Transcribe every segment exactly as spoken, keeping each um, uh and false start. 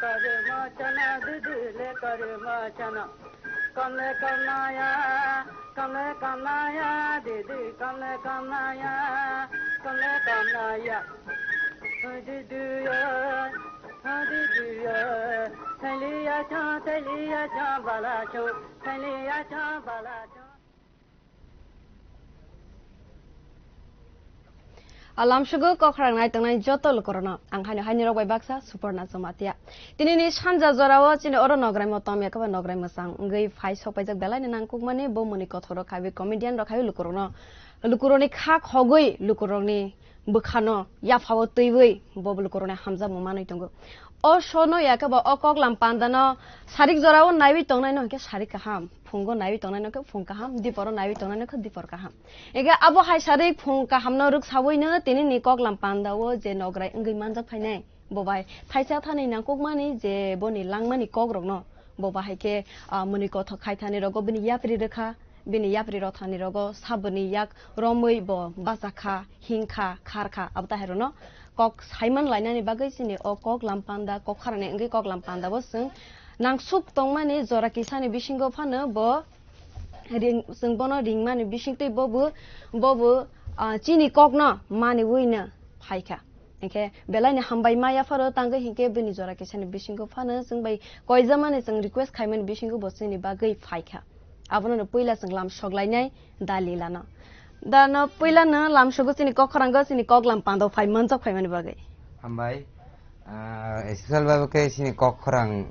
Karma chana didi le karma chana. Kamle kamnaya, kamle kamnaya, didi kamle kamnaya, kamle kamnaya. Didi ya, didi ya, thaliya cha, thaliya cha, bala cha, thaliya cha, bala cha. A lamsugo kok khorang nai tongnai joto lukurokno ang haino haini rok bai baksa Suporna Jamatia. Tinini sanja jorao chini oro nograi motom yakaba nograi mwsang wngwi phai sok paijak belai ni nangkukmani bo mwnwi kothok rok khawi comedian rok khawi lukurokno lukurokni kha khogwi lukurokni bwkhano yaphao twiwi bo lukurokni hamjakmung manwi tongo. O show no yakaba o koklam pandano sarik jorao naiwi tongnai no hwnkhe sarik kaham. Phungo naiwi tongnai no khe phung kaham, diporo naiwi tongnai no khe dipor kaham. Ege abo hai sarik phung kaham no rwk sawi no tini ni koklam panda o je nograi wngwi manjak phainai. Bo bai thaisa thani nangkukmani je boni langmani kok rok no. Bo bahai khe, ah, mwnwi kothok khai thani rogo bini yapri rwkha, bini yapri rw thani rogo saboni yak romwi bo bachakha, hingkha, kharkha, abo tahai rwno kok saiman lainani bagwi chini o koklam panda, kok kharani wngwi koklam panda bo chwng nangsuk tongmani jora kisani bisingo phano bo ring, chwng bono ringmani bisingtwi bobo, bobo, ah, chini kokno maniwino phaikha. Hinkhe belaini hambai ma yapharo tangwi hinkhe bini jora kisani bisingo phano chwng bai koijamani chwng request khaimani bisingo bo chini bagwi phaikha. Abono no puila chwng lam soklainai da lila no. Da no puila no lam sogo chini kok khorang go chini kok lam pando phai manjak phaimani bagwi. Hambai. Ah, special babu ke chini kok khorang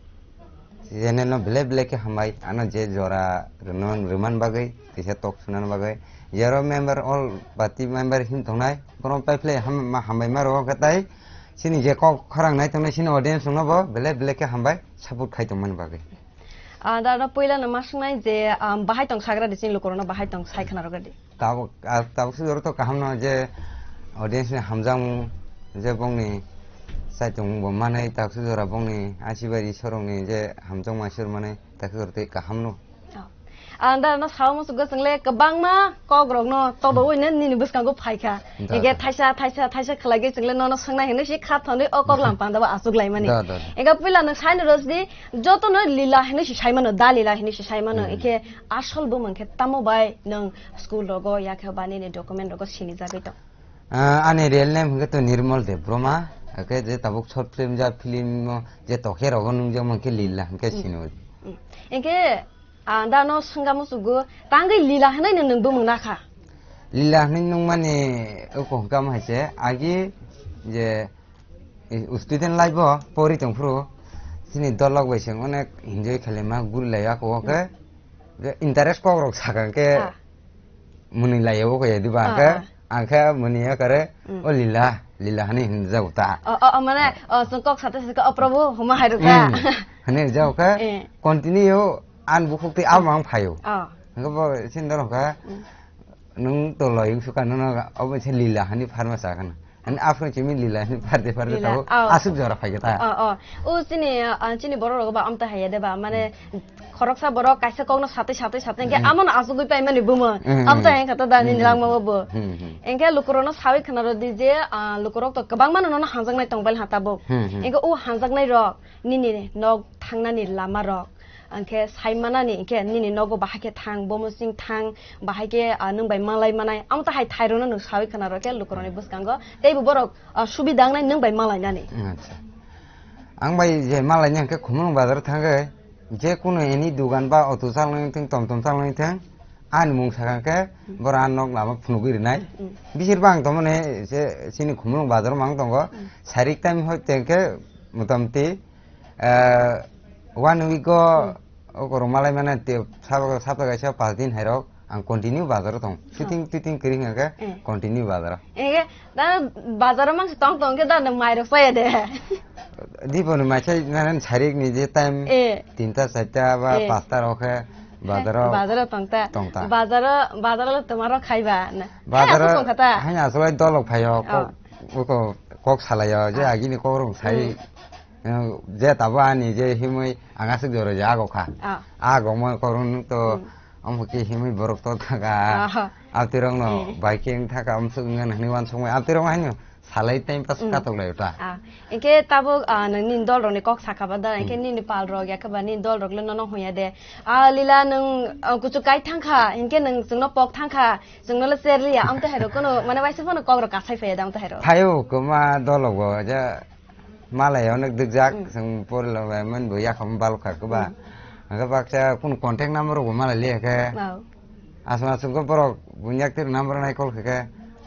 channel no belai belai ke hambai. Ano je jora rwno rwman bagwi, tisa tok sunan bagwi. Jero member all party member him tongnai. Borom pai phle ham-, ma hambai ma ro ke tai. Chini je kok khorang nai tongnai chini audience no bo belai belai ke hambai support khai tongmani bagwi. Ah, da no puila no ma swngnai je, ah, bahai tong sagra di chini lukurokno bahai tong sai khna rwgadi. Tabuk, ah, tabuk se jora to kaham no je audience ni hamjakmung je bongni saitung bo manai tabuk se jora bongni asibari sorongni je hamjakma sur manai tabuk se jora tei kaham no. Oh. Ah, da no sao musugo chwngle kwbangma kok rok no todo oi ne nini bwskango phaikha. Da, Ege da. thaisa, thaisa, thaisa khlai ge chwngle nono swngnai hinwi si kha thonwi o kok lam panda bo asuk lai mani. Da, da, da. Ega puila no sai no rwsdi Jotono lila hinwi si saimano, da lila hinwi si saimano, Hmm. ikhe asol bumung khe tamo bai nwng school rogo, yakhe ba nini document rogo sini jagwi tong? Ah, ani real name hwnkhe to Nirmal Debbarma, hwnkhe je tabuk short film ja film o je tokhe rogo nungjak mankhe lila hwnkhe Hmm. sini. Hmm. Hinkhe, ah, da no swngga musugo, tangwi lila hinwi nwng, nwng bumung nakha? Lila hinwi nungmani oko hwnkha hai se, agi je I student life o pori tong phuru chini dolok bai se onek enjoy khlaima guri lai ako o khe je interest kok rok sakha khe Ah. mwnwi lai o khe diba Ah, khe ah. ang khe mwnwi ya kare Mm. o lila lila hani hinjak ta. O, o, o, mane, o, chwng kok sate sate, o, Prabhu, huma hai rwkha. Mm. Hani jak khe Eh. continue an bukhuk tei amang phaio. Oh. Hwnkhe bo chini dolok khe Mm. nwng to loi wngsuka nono obo se lila hani pharma sakha na. Ani aphuru chini lila hani pharte pharte Lila, tabo oh. aswk jora phaikha ta. Oh, oh. O chini, ah, chini borok rok ba amta haiya de ba, mane khoroksa borok kaisa kokno satwi satwi satwi hwnkhe Hmm. amono asugwi paimani bumung. Hmm, Amta hmm. haiya kha ta da nini Hmm. langma bo bo. Hmm, hmm. Hwnkhe lukurokno sawi khna rw di je, ah, lukurok to kwbangma nono hanjaknai tong bai ha tabuk. Hmm, hmm. Hwnkhe o hanjaknai rok nini nok thangnani lama rok. Hwnkhe sai manani, hwnkhe nini nogo bahai khe thang, bomo sing thang, bahai khe, ah, nwng bai malai manai, amo ta hai thairokno nwng sawi khna rw khe lukurokni bwskango, teibo borok, ah, subida wngnai nwng bai malainani. Acha. Ang bai je malaini hwnkhe Khumulwng bazar thangwi, je kunu any dugan ba auto chalnai thung, tom tom chalnai thung, ani mung sakha khe Hmm. borok ani nok lama phunugwi rwnai. Hmm. Bisir bang tomoni je chini Khumulwng bazar mang tongo, Hmm. sarik time hoi tengkhe motamoti Ah, one week o Hmm. o korok malai mane te sabo sapta kaisa pas din hai rok ang continue bazar o tong. Hmm. Shooting titing kiri hingke Hmm. continue bazar o. Ege, da bazar o mangsi tong tong ke da nang mai rok saya de. Di bono mai sai nang sarik ni je time Eh. tinta charta ba Eh. pasta rok khe bazar o Bazar o tong ta. tong ta. Bazar o, bazar o tomaro khai ba na. Bazar Hai, o asok tong kha ta. hai asok dolok phai o Oh. kok, kok, kok salai o je Oh. agini kok rok sai. Hmm. Eh, je tabo ani je himwi ang aswk jora je ago kha. Ah. Ago mo korun to Hmm. omo khe himwi borok to thaka. Ah. Abtirok no Eh. biking thaka amswk wngya hwnwi wansukmai. Abtirok haino Salai time pass Mm. katok lai ta. Ah, hingke tabuk, ah, nini dol rok ni kok saka ba da, hingke Hmm. nini pal rok ya khe ba nini dol rok le nono hoya de. Ah, Lila nwng, ah, kuchuk kai thang kha, hingke nwng chwngno pok thang kha, chwngno le cher liya, amte hai rok kono, mane waisa phano kok rok kasai phai ya da amte hai rok. Phaio koma dol rok bo, ja, malai onek dikjak, Hmm. chwng pori lo bai man bo ya kham bal kha khe ba. Hmm. Hingke baksa kun contact number rok bo malai liya khe. Wow. Aswk aswk khe borok buini yaktwi rwna borok nai call khe khe,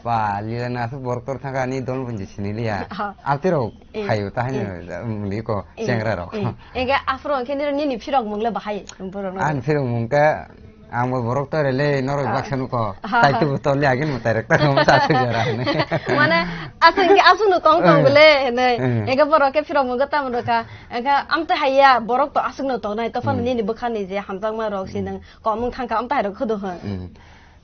"Ba, Lila no aswk borok tor thangkha, ani dol buini sini liya." Aha. Altwi rok Eh. phaio, ta haino Eh. muli ko Eh. chengra rok. Eh. Ege aphuru khe nini, nini phirok mung le bahai borok no? Ani phirok mung khe, ang bo borok tor le, norok Ah. baksa nuko, Aha. tai tu bo tor le agin mo tai rek ta mo sa se jara ne. Mane, aswk khe aswk no tong tong Ah. bole, ne. Eh. Ege borok khe phirok mung khe tamo rokha, ege amte haiya, borok to aswk no tongnai, to phano Hmm. nini bwkha ni je hamjakma rok si Hmm. nang Komung thangkha, amtai rok khudu hwn. Mm.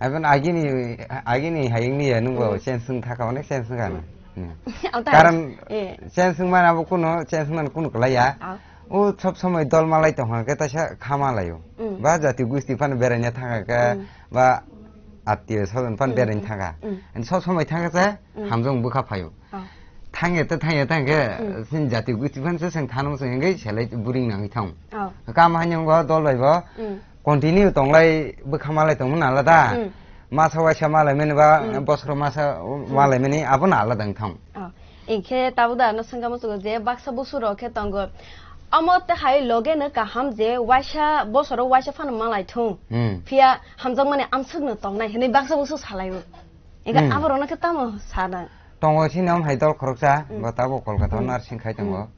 Aboni agini, agini hayungni ya nungbo Mm. sense wng thaka, onek sense wng ano. Mm. Mm. Amtai Karon rok, eh. sense wng mana bo kuno, sense wng mana kuno kwlai ya. Ah. O sob somoi dol malai tong hwn khe taisa kha malai o. Mm. Ba jati gusti phano beraina thangkha khe, Mm. ba attiyo swajon phano Mm, beraina mm, thangkha. Mm. And sob somoi thangkha se Mm. hamjong bwkha phaio. Oh. Thangya ta thangya ta hwnkhe, Mm. sini jati gusti phan se seng thano seng hwnkhe selai buring nangwi thang. Oh. Kam hanyang bo dol bai bo Mm. continue tonglai bwkha malai tongmani alada. Mm. Masa waisa malai mani ba, Mm. bosoro masa Mm. malai mani abo na alada wng thang. Oh. Inkhe tabuk da ano swngkha muchungo je baksa busu rok khe tongo. Omo te hai loge no kaham je waisa bosoro waisa phano malai thung. Mm. Phiya hamjakmani amswk no tongnai hinwi baksa busu salai o. Inkhe Mm. abo rok no khe tamo sana. Tongo chini om hai dol khoroksa, Mm. bo tabuk Kolkata o Mm. nursing khai tongo. Mm.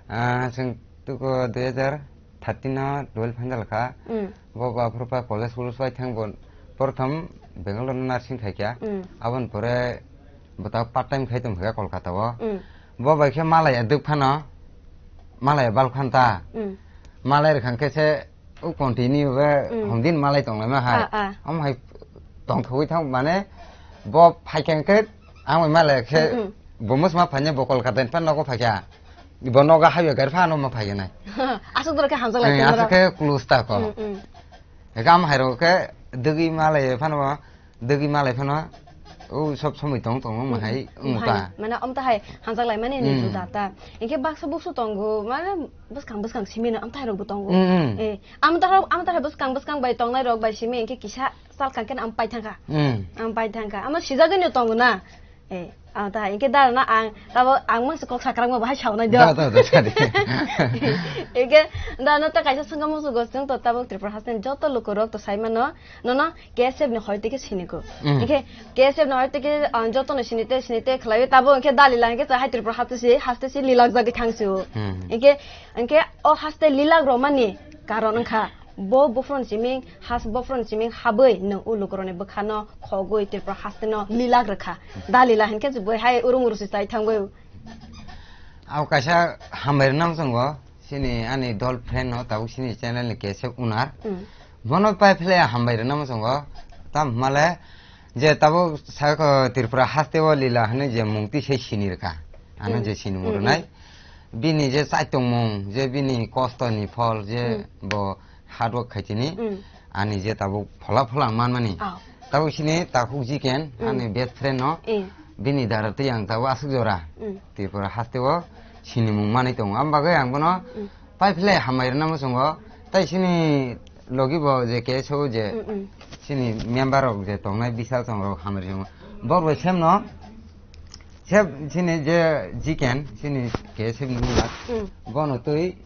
Ah, chwng tuko dui hajar thirteen o twelve final kha. Mm. Bo ba phuru pa college college bai thang bo prothom Bangalore o nursing khai kha. Mm. Aboni pore bo ta part time khai tong kha Kolkata o. Mm. Bo bai khe malai aduk phano, malai bal khan ta. Mm. Malai rwkha khe se O continue be Mm. hongdin malai tonglaima hai. Ah, ah. Omo hai tongthogwi thang mane bo phaikha khe ang bai malai khe Mm, mm. bo mosma phaina bo Kolkata ni phan nogo phaikha. Bo nogo highway gari phano ma phaikha nai. Aswk doro khe hamjak lai Eh, tongma aswk rok. Khe close ta ko. Mm, mm. Eka am hai rok khe dwgwi malai phano Dwgwi malai phano, o sob somoi tong tong wng hai, Mm, wng hai, ta. Mane, amta hai, hanjak lai mani ni Mm. juda ta. Hinkhe baksa buksu tongo, mane, bwskang, bwskang simi no amta hai rok bo tongo. Mm, mm. Eh, amta hai, amta hai bwskang, bwskang bai tongnai rok bai simi, hinkhe kisa sal kang khe no am pai thang kha. Mm. Am pai thang kha. Ama sijagwi no tongo na. Eh, amta hai, hinkhe da na ang, tabo ang mangsa kok sakrak ma bahai saunai do. Da, da, da, da, da. Hinkhe da no ta kaisa swngkha musugo, chwng to tabuk Tripura haste ni joto luku rok to sai mano. Nono K S F ni hoi tike siniko. Mm. Hinkhe K S F ni hoi tike, ah, jotono sinite, sinite khlaiwi tabo hinkhe dalila hinkhe chahai Tripura haste si, haste si lilak jagwi thangsi o. Mm. Hinkhe, hinkhe o haste lilak romani karon wngkha bo buphuruni siming, has buphuruni siming habwi nwng o lukurokni bwkhano khogwi Tripura hasteno lilak rwkha. Dalila hinkhe se bwihai urung urusi chai thangwi. Abo kaisa hambai rwna muchungo, chini ani dol friend no tabuk chini channel ni K S F owner. Mm. Bono pai phle hambai rwna muchungo, tam hwnmale je tabuk saka Tripura haste o lila hinwi je mung twi se sini rwkha. Ano Mm. je sini Mm, mung rwnai. mm. Bini je chaitongmung, je bini kosto ni phol, je Mm. bo hard work khaitini, Mm. ani je tabuk phola phola ang manmani. Oh. Tabuk sini takhuk jiken, Mm. ani best friend no, Eh. bini dara twi ang tabuk aswk jora. Mm. Tripura haste o sinimung manwi tongo. Am bagwi ang bono Mm. pai phle hambai rwna muchungo. Tai sini logi bo je K S O je, Mm, mm. sini member rok je tongnai bisal tong rok hambai rwna. Bor bai sem no, sem sini je jiken, sini K S O ni member. Mm. Bono twi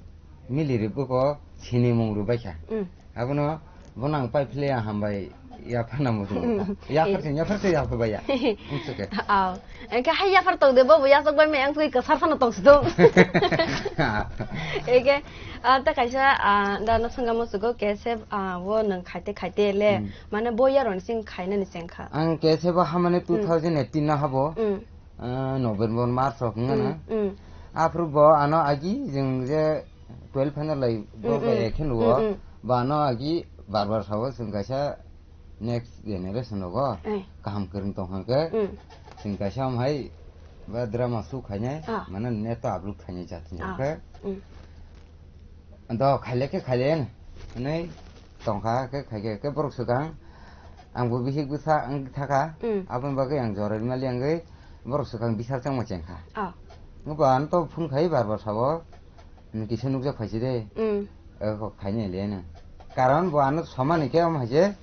Mili rwbwko sinimung rwbaikha. Mm. Abono bono ang pai phle ya hambai yaphar na muchung. Mm. Yaphar se, yaphar se, yaphar baya. Wngsuke. Aw. Engke hai yaphar tong de, bobo yachak bai mayang phui kwsar phano tong sidong. Eke, ah, ta kaisa, ah, da no sangamo sugo K S F, ah, wo nang khaite khaite le, Mm. mane bo yaroni sing khainani sengkha. Ang K S F bo hamane Mm. two thousand eighteen no habo. Mm. Ah, November, March rok wngkha na. Mm, mm. Aphuru bo ano agi jwng je twelve final lai bo Mm, bai mm. Ekhe nugo. Mm, mm. Ba ano agi bar bar sao chwng kaisa next generation rogo Eh. kaham kwrwng tong hwnkhe Mm. chwng kaisa omo hai ba drama show khainai Ah. mane net o upload khainai jatni Ah. Hwnkhe Mm. Do khaile khe khaile hwnwi tongkha, khe khaikhe khe borok swkang. Ang bo bihik bwsa wng thaka, Mm. aboni bagwi ang jora rwmali wngwi Borok swkang bisar changma chengkha. Oh. Bo ano to phone khai bar bar sabo. Kisa nukjak phaisi de. Mm. Eko khaini le no. Karon bo ano somani ke om haje.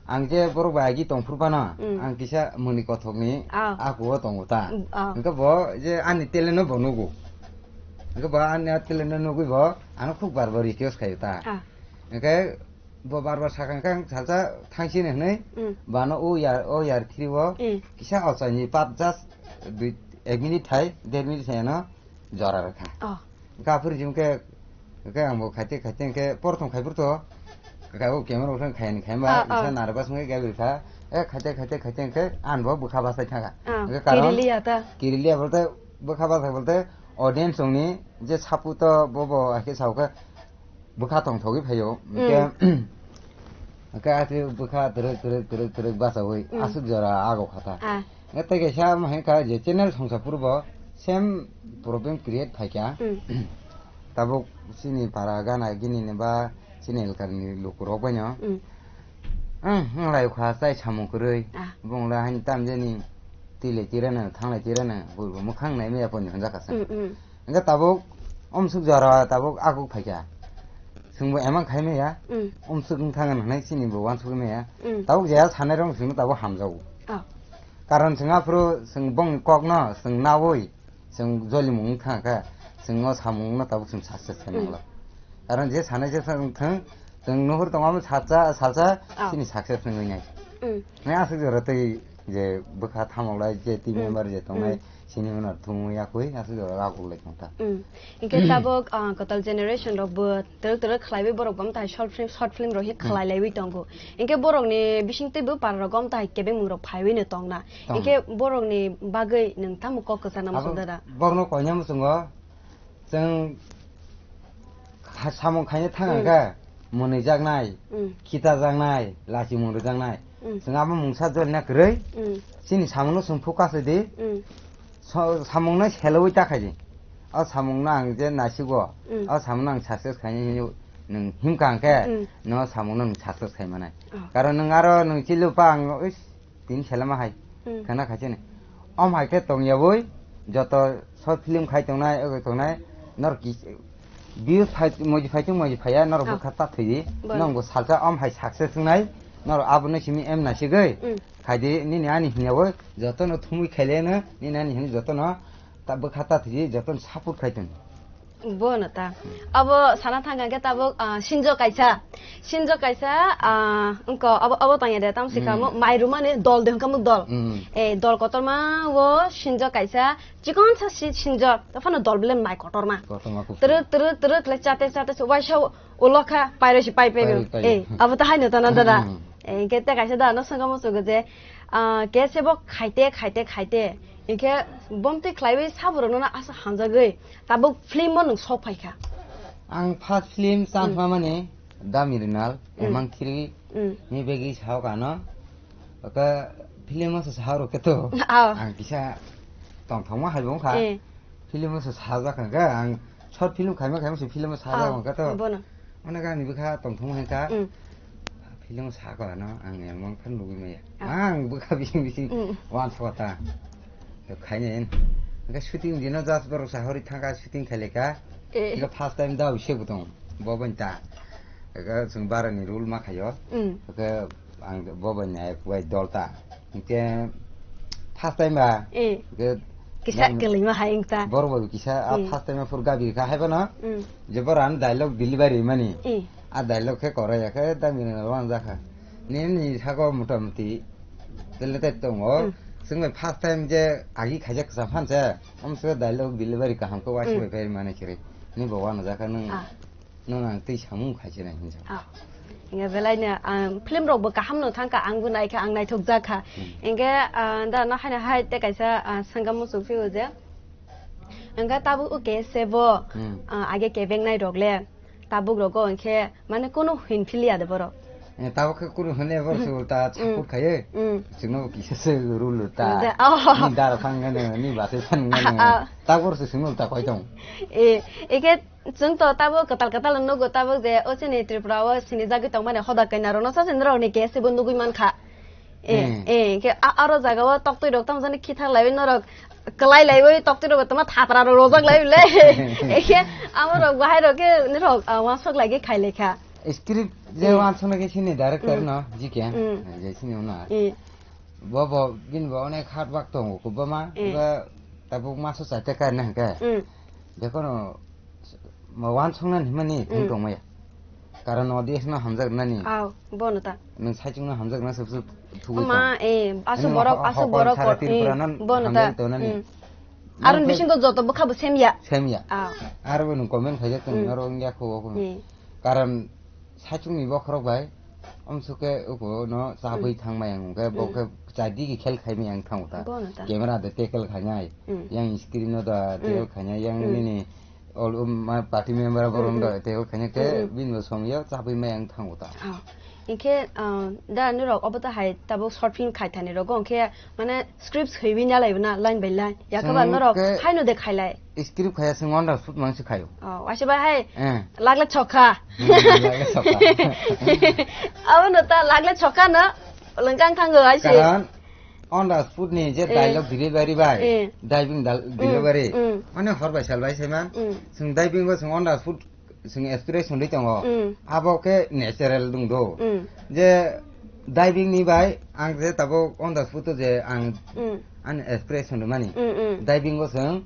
Ang je borok bai agi tongphuru phano, mm, ang kisa muni kothokni, ah, akuo tongo ta. Mm, ah. Hingke bo je ani talent no bo nugo. Hingke bo ani talent no nugui bo ano khuk bar bar request khaio ta. Ah. Hingke bo bar bar sakang kang salsa thangsini hwnwi, mm, bano o yar, o yar three o, mm, kisa ochaini pat just dui, ek minute thai, der minute thai ano jora rwkha. Oh. Hingke aphuru jim khe, hingke ang bo khaite khaite hingke porthom khai phuru to, kaka o camera bo khaini khai ba, ah, ah, kisa narwkha songwi gabi rwkha. E khaite khaite khaite hingke ang bo bwkha bachai thangkha. Ah, hingke karon kirilia ta. Kirilia bolte bwkha bachai bolte audience rokni je support to bo bo haikhe sao khe bwkha tongthogwi phaio. Mm. Hingke, hingke atwi bwkha twrwk, twrwk, twrwk, twrwk bachaui, mm, aswk jora ago kha ta. Ah. Hingke tei kaisa ama hingka je channel songsa phuru bo same problem create phaikha. Mm. Tabuk chini para gana gini ni ba chini elkar ni lukurok bai no. Mm. Ang, ang lai kha chai samung kwrwi. Ah. Bung la hain tam jani twi lai twi rano, thang lai twi rano, bui bo mwkhang nai maya pon hwnjak kha sa. Mm, mm. Hingke tabuk omsuk jora tabuk akuk phaikha. Chwngbo emang khai maya. Mm. Omsuk wng thang hwnwi chini bo wansuk maya. Mm. Tabuk je sanai rong chwngno tabuk hamjago. Oh. Karon chwng aphuru chwng bongni kokno chwng naui chwng jolimung wng thang kha, chwng o samungno tabuk chwng success khe, mm, nanglo. Karon je sanai je thang thang, chwng nuhur tongo amo salsa, salsa, oh, chini success wngwi nai. Mm. Nai aswk jora tei je bwkha thamoklai je team, mm, member je tongnai, mm, sini unar thumwi yakwi aswk jora rakuklai tongkha. Mm. Hingke tabuk, ah, kotal generation rok bo twrwk twrwk khlaiwi borok bo amtai short film, short film rok hi, hmm, khlai laiwi tongo. Hingke borok ni bising twi bo para rok amtai kebeng mung rok phaiwi no tongna. Tong. Hingke borok ni bagwi nwng tamo kok kwchana muchung dada? Borok no koina muchungo chwng kha-, samung khaina thang, hmm, khe mwnwi jaknai, hmm, khita jaknai, lachi mung rwjaknai. Hmm. Chwng abo mungsa jolina kwrwi, hmm, chini samung no chwng focus di. Hmm. So, samungno selowi ta khaidi. O samungno ang je nasigo, mm, o samungno ang success khaini hinwi nwng himkha hwnkhe, mm, no samungno nwng success khai manai. Oh. Karon nwng aro nwng chilipa ang, uish, tini selama hai. Mm. Khana khaisani. Om hai khe tongyawi, joto short film khai tongnai, ogo tongnai, nor ki, views phai, moji phai tong, moji phaiya, nor, oh, bwkha ta thwi. Bon. Nong bo salsa om hai success wngnai, nor abono simi em nasigwi. Mm. Khaidi nini ani hwnyawi jotono thumwi khaileno, nini ani hwnwi jotono ta bwkha ta thwi jotono support khai tong. Bono ta. Abo sana thang khe tabuk, ah, sinjo kaisa. Sinjo kaisa, ah, wngkha abo, abo tangya de tam sikha, hmm, mo mai ruma ni dol de hwnkha mo dol. Hmm. Eh, dol kotorma o sinjo kaisa, chikon sa si-, sinjo, ta phano dol bele mai kotorma. Kotorma kufur. Turu, turu, turu, khle chate, chate, se waisa ulo kha, pairo si pai, pai, pai, pai. Eh, abo ta haino ta na dada. Hmm. Eh, hingke te kaisa da, no sengkha muchungo je, ah, ke se bo khaite, khaite, khaite. Hingke bomtwi khlaiwi saborokno no asa hamjagwi tabuk film o nwng sok phaikha. Ang first film chang, mm, phamani Dami Rinal, mm, Emang Khiri, mm, ni bagwi sao kano. Oka film o se sao rok to. Ah. Ang kisa tongthokma hai bong kha. Eh. Film o se sajak hwnkha, ang short film khaima khaima se film o sajak, ah, hwnkha to. Bono. Ono gani bwkha tongthokma hwnkha. Mm. Film o sako ano, ang emang phan lugui maya. Ah. Ang bwkha bising bising, mm, wansukha ta. To khaina en. Hwnkha shooting dino just borok sahori thangkha, shooting khaileka. Eh. Hwnkha first time da uise butong. Bo bani ta. Hwnkha chwng barani rule ma khaio. Mm. Hwnkha Ang bo bai nai bai dol ta. Hingke first time ba. Eh. Hingke kisa nang kelima hai wng ta. Bor bo kisa a, eh, first time phur gabi kha hai bano. Mm. Je bor an dialogue delivery mani. Eh. A dialogue khe korai ya khe da mini na wan ja kha. Ni ni sako mota moti. Tele te tongo. Mm. Sing bai first time je agi khaijak sa phan se. Om se dialogue delivery kaham ko wasi, mm, bai pher mani kiri. Ni bo wan ja kha nung. Ah. Nono ang twi samung khai se nai hinjak. Ah. Hingke belai no, ah, film rok bo kaham no thang kha, ang bo nai kha, ang naithok jak kha. Hmm. Hingke, ah, da no haino hai te kaisa, ah, sengkha muchung phio je. Hingke tabuk o ke se bo, hmm, ah, age kebeng nai rok le. Tabuk rogo hingke mane kunu hin philia de borok. Eh, tabuk khe kunu hwnle borok se ulta, hmm, support khai. Hmm. Chwngno bo kisa se rule ta. De, oh. Ni dara phang ngano, ni base phang ngano. Ah. Tabuk se chwngno ulta koi tong. Eh, eke Chwng to tabuk kwtal kwtal nugo tabuk je o chini Tripura o sinijagwi tongmani hoda kainarokno sa sinirokni case bo nugwi mankha. Eh, Hmm. eh, ke a-, aro jaga o toktwi rok tamo jani khithar lai norok, kwlai lai oi toktwi rok tamo thatra rok rojak lai le. Ke amo rok bahai rok ke norok, ah, wansok lai ke khai lai kha. Script je Eh. wansok na ke sini director Hmm. no, G K. Hmm. Je sini ona. Eh. Bo, bo, bini bo onek hard work tongo, kubama, Eh. ba, tabuk maso chaite kar na hwnkhe. Mm. Bekono, ma wansuknani hwnmani Mm. thung tongmaya. Karon audience no hamjak nani. Aw, bono ta. Nwng saichung no hamjak na sabse thugui Oma, tong. eh, asu Nwng borok, ho-, asu hokol borok, sara eh, Tripura nan bono ta. hamjak tongnani. Mm. Aron Nwng bisingo joto bwkha bo semya. Semya. Aw. Aro bo nwng comment khaijak tong, Mm. aro wngya kho, kho. Eh. Karon saichungni bokhorok bai, amsuk khe uko no chabwi Hmm. thangmai ang, hwnkhe bo Hmm. khe chai digi khel khaimai ang thango ta. Bono ta. Camera de tackle khainai, Hmm. yang screen no da Hmm. tackle khainai, yang Hmm. nini all, um, ma party member borok Hmm, no da hmm. tackle khainai khe Hmm, hmm. bini bo somya chabwi mai ang thango ta. Ah, hinkhe, ah, da norok obo ta hai tabuk short film khai thani rogo, hinkhe mane script swiwi na lai na line by line. Yakhe ba Chwng norok khe haino de khailai. Script khaya chwng on the spot mang se khayo. Oh, waisa bai hai Eh. lagle chokha. Hmm, lagle chokha. Abo no ta lagle chokha no lengkang thango hai se. Karon on the spot ni je Eh. dialogue delivery bai. Eh. Diving dal-, Mm, delivery. Mm. Mane hor bai sal bai se man. Mm. Chwng diving go chwng on the spot chwng expression ri tongo. Mm. Abo khe natural dong do. Mm. Je diving ni bai ang je tabuk on the spot je ang Mm. ani expression ri mani. Mm, mm. Diving go chwng,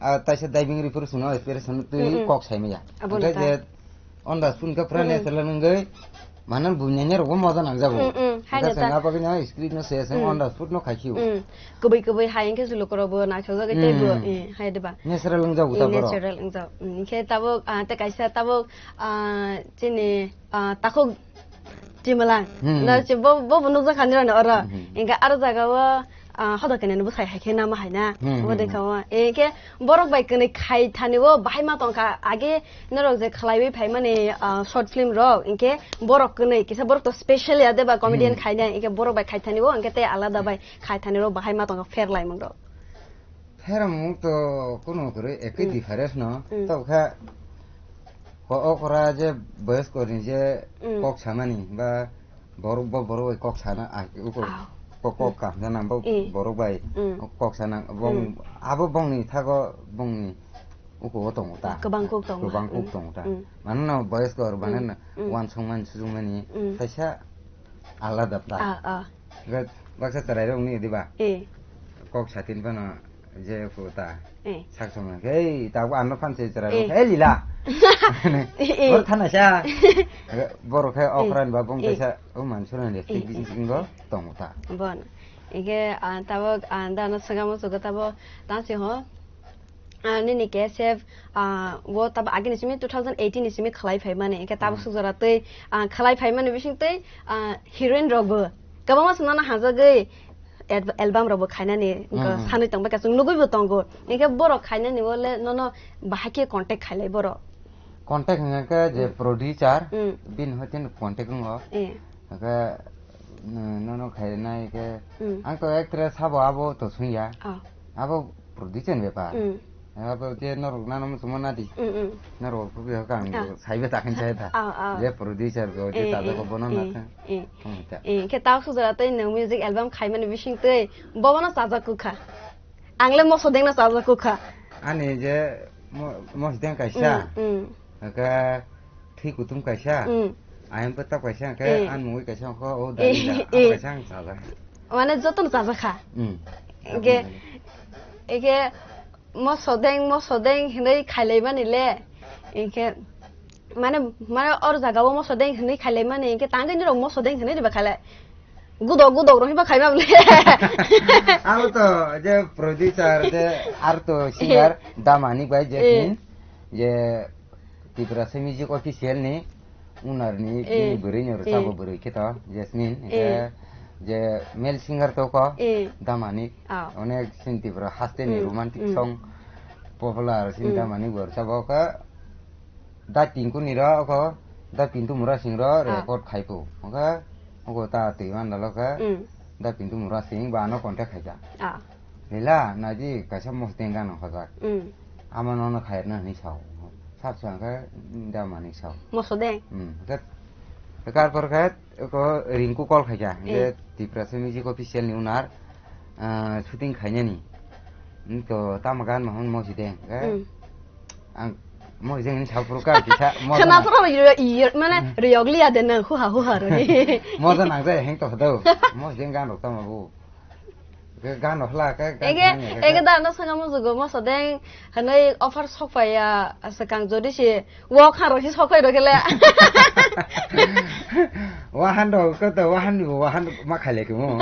ah, taisa diving ri phuru chwngno expression twi Mm, mm. kok sai maya. Abo Hwnkhe no ta. je on the spot khe pura Mm, mm. natural wngwi mane buinani rokbo moja nangjago. Mm, mm. Hai Hwnkhe no chwng ta. abo khe no script no se chwng Mm. on the spot no khai khiyo. Mm. Kubui kubui hai hinkhe se lukurokbo naithokjagwi tei bo, Hmm. eh, hai diba? Natural wngjago Eh, ta borok. natural wngjago. Hmm, hinkhe tabuk, ah, tei kaisa tabuk, ah, chini, ah, takhuk Twimalang. Hmm. No, se bo, bo, bo nukjak kha nini oro. Hmm. Hinkhe aro jaga o, ah, hoda kene ni bwsai hai khe nama hai na. Hmm, Bo hmm, de hmm. kha o. Hinkhe borok bai kwnwi khai thani o bahai ma tong kha. Age norok je khlaiwi phaimani, ah, short film rok, hinkhe borok kwnwi kisa borok to special ya de ba comedian Hmm. khainai, hinkhe borok bai khai thani o, hinkhe tei alada bai khai thani rok bahai ma tong kha fair laimung rok. Pheromung to kunu kwrwi ekwi Hmm. difference no. Hmm. Tabo kha ko okra je boyos korni je Hmm. kok samani ba borok bo borok bai kok sana a uko Ah. ko kok Hmm. kam sana bo Eh. borok bai Hmm. kok sana bong Hmm. abo bongni thago bongni uko o tongo ta. Kwbang kok tongo. Kwbang kok Hmm. tongo ta. Hmm. Manono boyos kor Hmm. banana Hmm. wansongmani sujungmani Hmm. kaisa alada ta. Ah, ah. Ga-, baksa chwrairok wngwi diba? Eh. Kok satin phano je kuta. Eh. Sak songma, "Hei, tabuk ano phan se chwrairok, Eh. hei lila." Eh, eh. Bor thana sa. Borok khe Eh. okran ba bong Eh. kaisa, o mansura ni Eh, eh. bisingo tongo ta. Bon. Ege, ah, tabuk, ah, dano swngamo sugo tabuk, tang si ho. Ah, nini K S F, ah, wo tabo agini simi two thousand eighteen ni simi khlai phaimani, hinkhe tabo Hmm. sukjora tei, ah, khlai phaimani bising tei, ah, heroine rokbo kwbangma swnano hajagwi ad-, album rokbo khainani, hinkhe Hmm, hmm. sanwi tongbai kasung nugwibo tongo. Hinkhe borok khainani wole nono bahai khe contact khailai borok? Contact hwnkhe je Hmm. producer, Hmm. bini hoite contact wngo. Eh. Hinkhe, mm, nono khainai khe, Hmm. ang to actress sabo abo to sungya. Oh. Abo producer ni bepar. Mm. Abo je norok nano muchungma nadi. Mm, mm. Norok kok kang Oh. saibe ta khin sai ta. Oh, oh. Je producer go je Eh, taja eh, ko bono eh, na khe. Eh. Tong ta. Eh, khe tao sujara tei nwng music album khaimani bising tei bobono chajak kukha. Ang le moso dengno chajak kukha. Ani je mo-, mos deng kaisa. Mm, mm. Aka thwi kutum kaisa. Mm. Ayang petak kaisa khe Eh. an mungwi kaisa kho o Eh, dali da. eh. Abo kaisa ang chajak. Mane jotono chajak kha. Mm. Ege, ege, mosodeng, mosodeng hinwi khailaimani le. Hinkhe, mane, mane, or jaga o mosodeng hinwi khailaimani, hinkhe tangwi norok mosodeng hinwi riba khailai. Gudok, gudok rw hinba khaima bole. Abo to je producer, je ar to singer, Damani bai je Eh. tin, je Tiprasa Music Official ni owner ni Eh. bini bwrwi ni Eh. rwchapbo bwrwi khe to Jasmine, Eh. je, je male singer to ko Eh. Damani, Ah. onek chini Tripura haste ni Mm, romantic mm. song popular chini Mm. Damani bo rwchapbo khe da Tinku ni ro ko da Pintu Mura Singh ro Ah. record khai phu. Oke, ogo ta twi man dalo khe Mm. da Pintu Mura Singh ba ano contact khai ja. Ah. Lila, naidi kaisa mosdeng gana hojak. Mm. Ama nono khairna hinwi sao. Sab sa khe da mani sao. Mosodeng? Hmm. Khe Kar por khe ko Rinku call khaikha, Eh. je Tiprasa Music Official ni owner, ah, shooting khainani. Hmm, to tamo gan mahon mo si deng, eh? Hmm. Ang mo si deng ni sapro ka kisa, mo Khana na- soro ri-, ri-, mane Hmm. riyok liya de nang, huha, huha ro ni. Mo da nang jai heng to hado. Mo si deng gan rok tamo bu. Ke gan hla ke gan Ege, hla ege ke. Da no sanga mo jugo mo so deng, hanai offer sok pa ya, asa kang jodi si, wo kha ro si sok pai ro kele. Wahan do ko to, wahan ni wahan ma khale ke mo.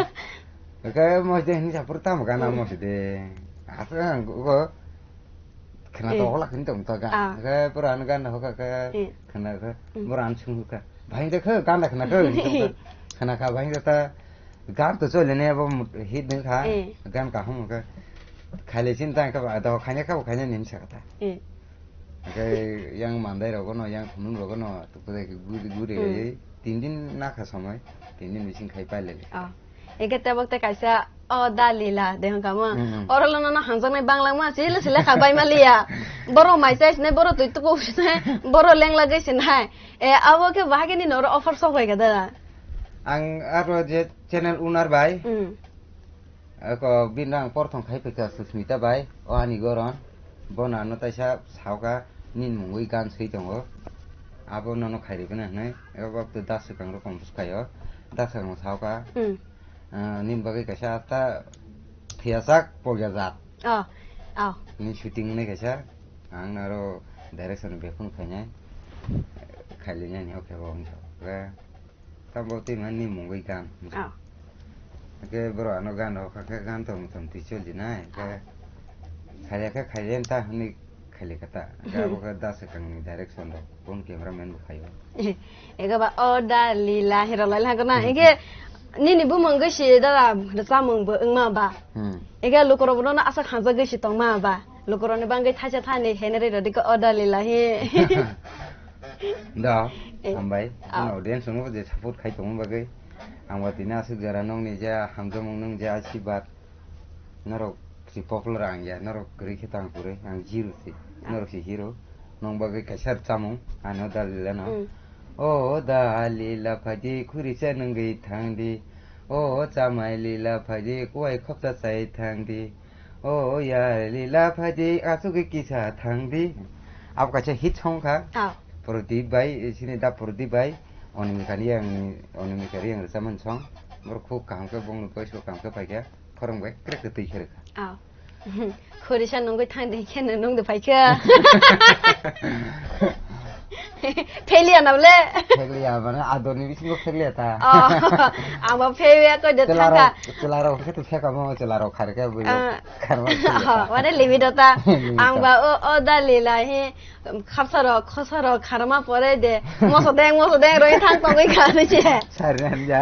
Ke mo je ni sa pur tam gan mo se de. Asa go khna to Eh. Hla kin tong to ga. Ah. Ke pura an gan ho ka ke Eh. Khna ke. Mm. Pura an sung ka. Bhai de khe gan da khna ke. Khna ka bhai de ta. Gan to chole ne abo hit nung kha, Eh. Gan kaham kha. Khaile chin tang kha, do khanya kha, khanya nin sa kha ta. Eh. Ke yang mandai rogo no, yang khunun rogo no, to ko de guri guri Hmm. Tin din na kha samai, tin din bising khai pai le. Ah. Eke tebok te kaisa o da lila de hon kamo. Hmm. Oro lo no no hanjak nai banglang ma, sile sile kha bai ma liya. Boro mai chai sinai, boro tui tuku sinai, boro leng lagai sinai. Eh, abo khe bahai khe nini oro offer sok bai kha da? Ang aro je channel owner bai. Hmm. Ako bini ang porthong khai phaikha Susmita bai, o ani goron. Bono ano taisa saoka nini mungwi gan swi tongo. Abo nono khairwi phano hinwi. Abo to das swkang rok compose khaio. Das swkang saoka. Hmm. Ah, nini bagwi kaisa ta thiyajak pogyajak. Oh, oh. Ni shooting wngnai kaisa. Ang aro direction bekhun khainai. Khailainani, okay, bo wngkha. Tamo twi mani mungwi gan. Ah. Ke bro ano gan rok kha khe gan tong tong twi choli nai. Ke khaiya khe khaiya ta hwnwi khaili kha ta. Ke abo khe da swkang ni direction rok. Bon cameraman bo khaio. Ega ba o da lila hero lai hagna. Ege nini bumung gwi si da rwchapmung bo wngma ba. Hmm. Ege lukurok bono asa khanjak gwi si tongma ba. Lukurok ni bangwi thaisa thani henri rodi ko o da lila hi. Da, Eh, hambai. Ah. Ano audience no je support khai tongma bagwi. Ang watini aswk jora nokni je hamjakmung nung je asibad. Norok si popular ang ya, norok kwrwi khe tang kwrwi, ang zero si. Ah. Norok si hero. Nong bagwi kaisa rwchapmung, ano da lila no. Mm. O da lila phaidi khuri cha nungwi thangdi. O chamai lila phaidi kuwai khopsa chai thangdi. O ya lila phaidi asugwi kisa thangdi. Abo kaisa hit song kha. Ah. Prodip bai, sini da Prodip bai. Onimika ni ang, Onimika ri ang rwchapmani song. Borok khub kaham khe bongni voice bo kaham khe paikha. Khorang bai krek khe twi khe rwkha. Ah. Khorisa nungwi thang de khe nung de phaikha. Pheliya na bole? Pheliya mane adoni bisingo pheliya ta. Oh, ang ba pheliya koi de thangka. Chwla rok khe to pheka mo chwla rok khar khe bui. Ah. Khar mo pheliya ta. Mane limit ota. Limit ota. Ang ba o, o da lila hi khapsa rok, khosa rok kharma pore de. Moso deng, moso deng roi thang tongwi kha ni che. Sari na ja.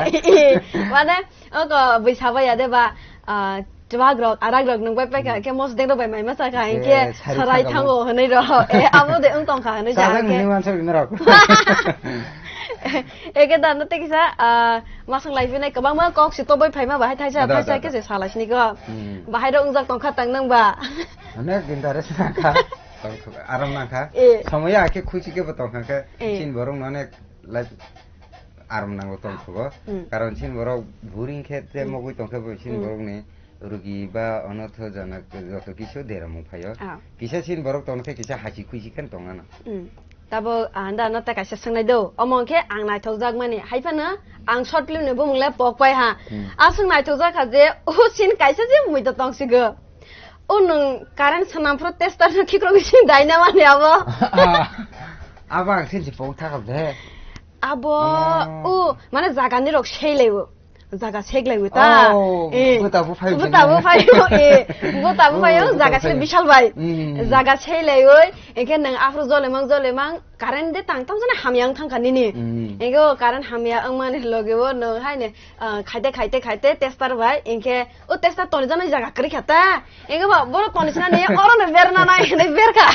Mane Oko bui sabai ya de ba, ah, chwak rok, arak rok nung bai paikha, Hmm. khe mosdeng rok bai mai masa kha, Eh, hinkhe sarai sarai thango. Thango hwnwi rok. Eh, abo de wng tong kha hwnwi Sajak sa nini khe. Mansa rok. Eke da no tei kisa, ah, masang lai phinai kwbangma kok si toboi phaima bahai thaisa, Ada, thaisa ada, khe ada. Se salai sini ko. Hmm. Bahai rok wngjak tong kha tang nang ba. Onek interest na kha. Tong kha, aram na kha. Eh. Somoya khe khusi khe bo tong kha khe. Eh. Chin borok no onek Like, aram nango tong thogo. Mm. Karon chini borok boring khe te Mm. mogwi tong khe bo chini Mm. borokni rugi ba onotho jana joto kisu deramung phaio. Ah. Kisa chini borok tong khe kisa hasi khuisi khe tong ano. Mm. Tabo, ah, anda no ta kaisa swngnai do. Omo khe ang naithok jak mani. Hai phano ang short film ni bumung le pok pai ha. Mm. Aswk naithok jak kha je o scene kaisa je mui to tong sigo. O nwng current swnam phuru tester no khikrogwi sini daina mani abo. Ah, abo ang sinsi pok thakam de. Abo, Oh. O, mane jaga ni rok sei laibo. Jaga sek laibo ta. Oh, Eh. Buta bu phai Buta bu phai, eh. Buta bu phai, Oh, buta jaga bu sele phai. Bishal bai. Hmm. Jaga sei laioi, engke nwng aphuru jolemang, jolemang, current de tang tang jani hamya wng thang kha nini. Hmm. Engke o current hamya wng mani loge o nwng hai ne, ah, khaite, khaite, khaite, tester bai, engke O testa toni jana jaga kwrwi kha ta. Engke ba boro toni sina ni oro no berna nai hinui ber kha.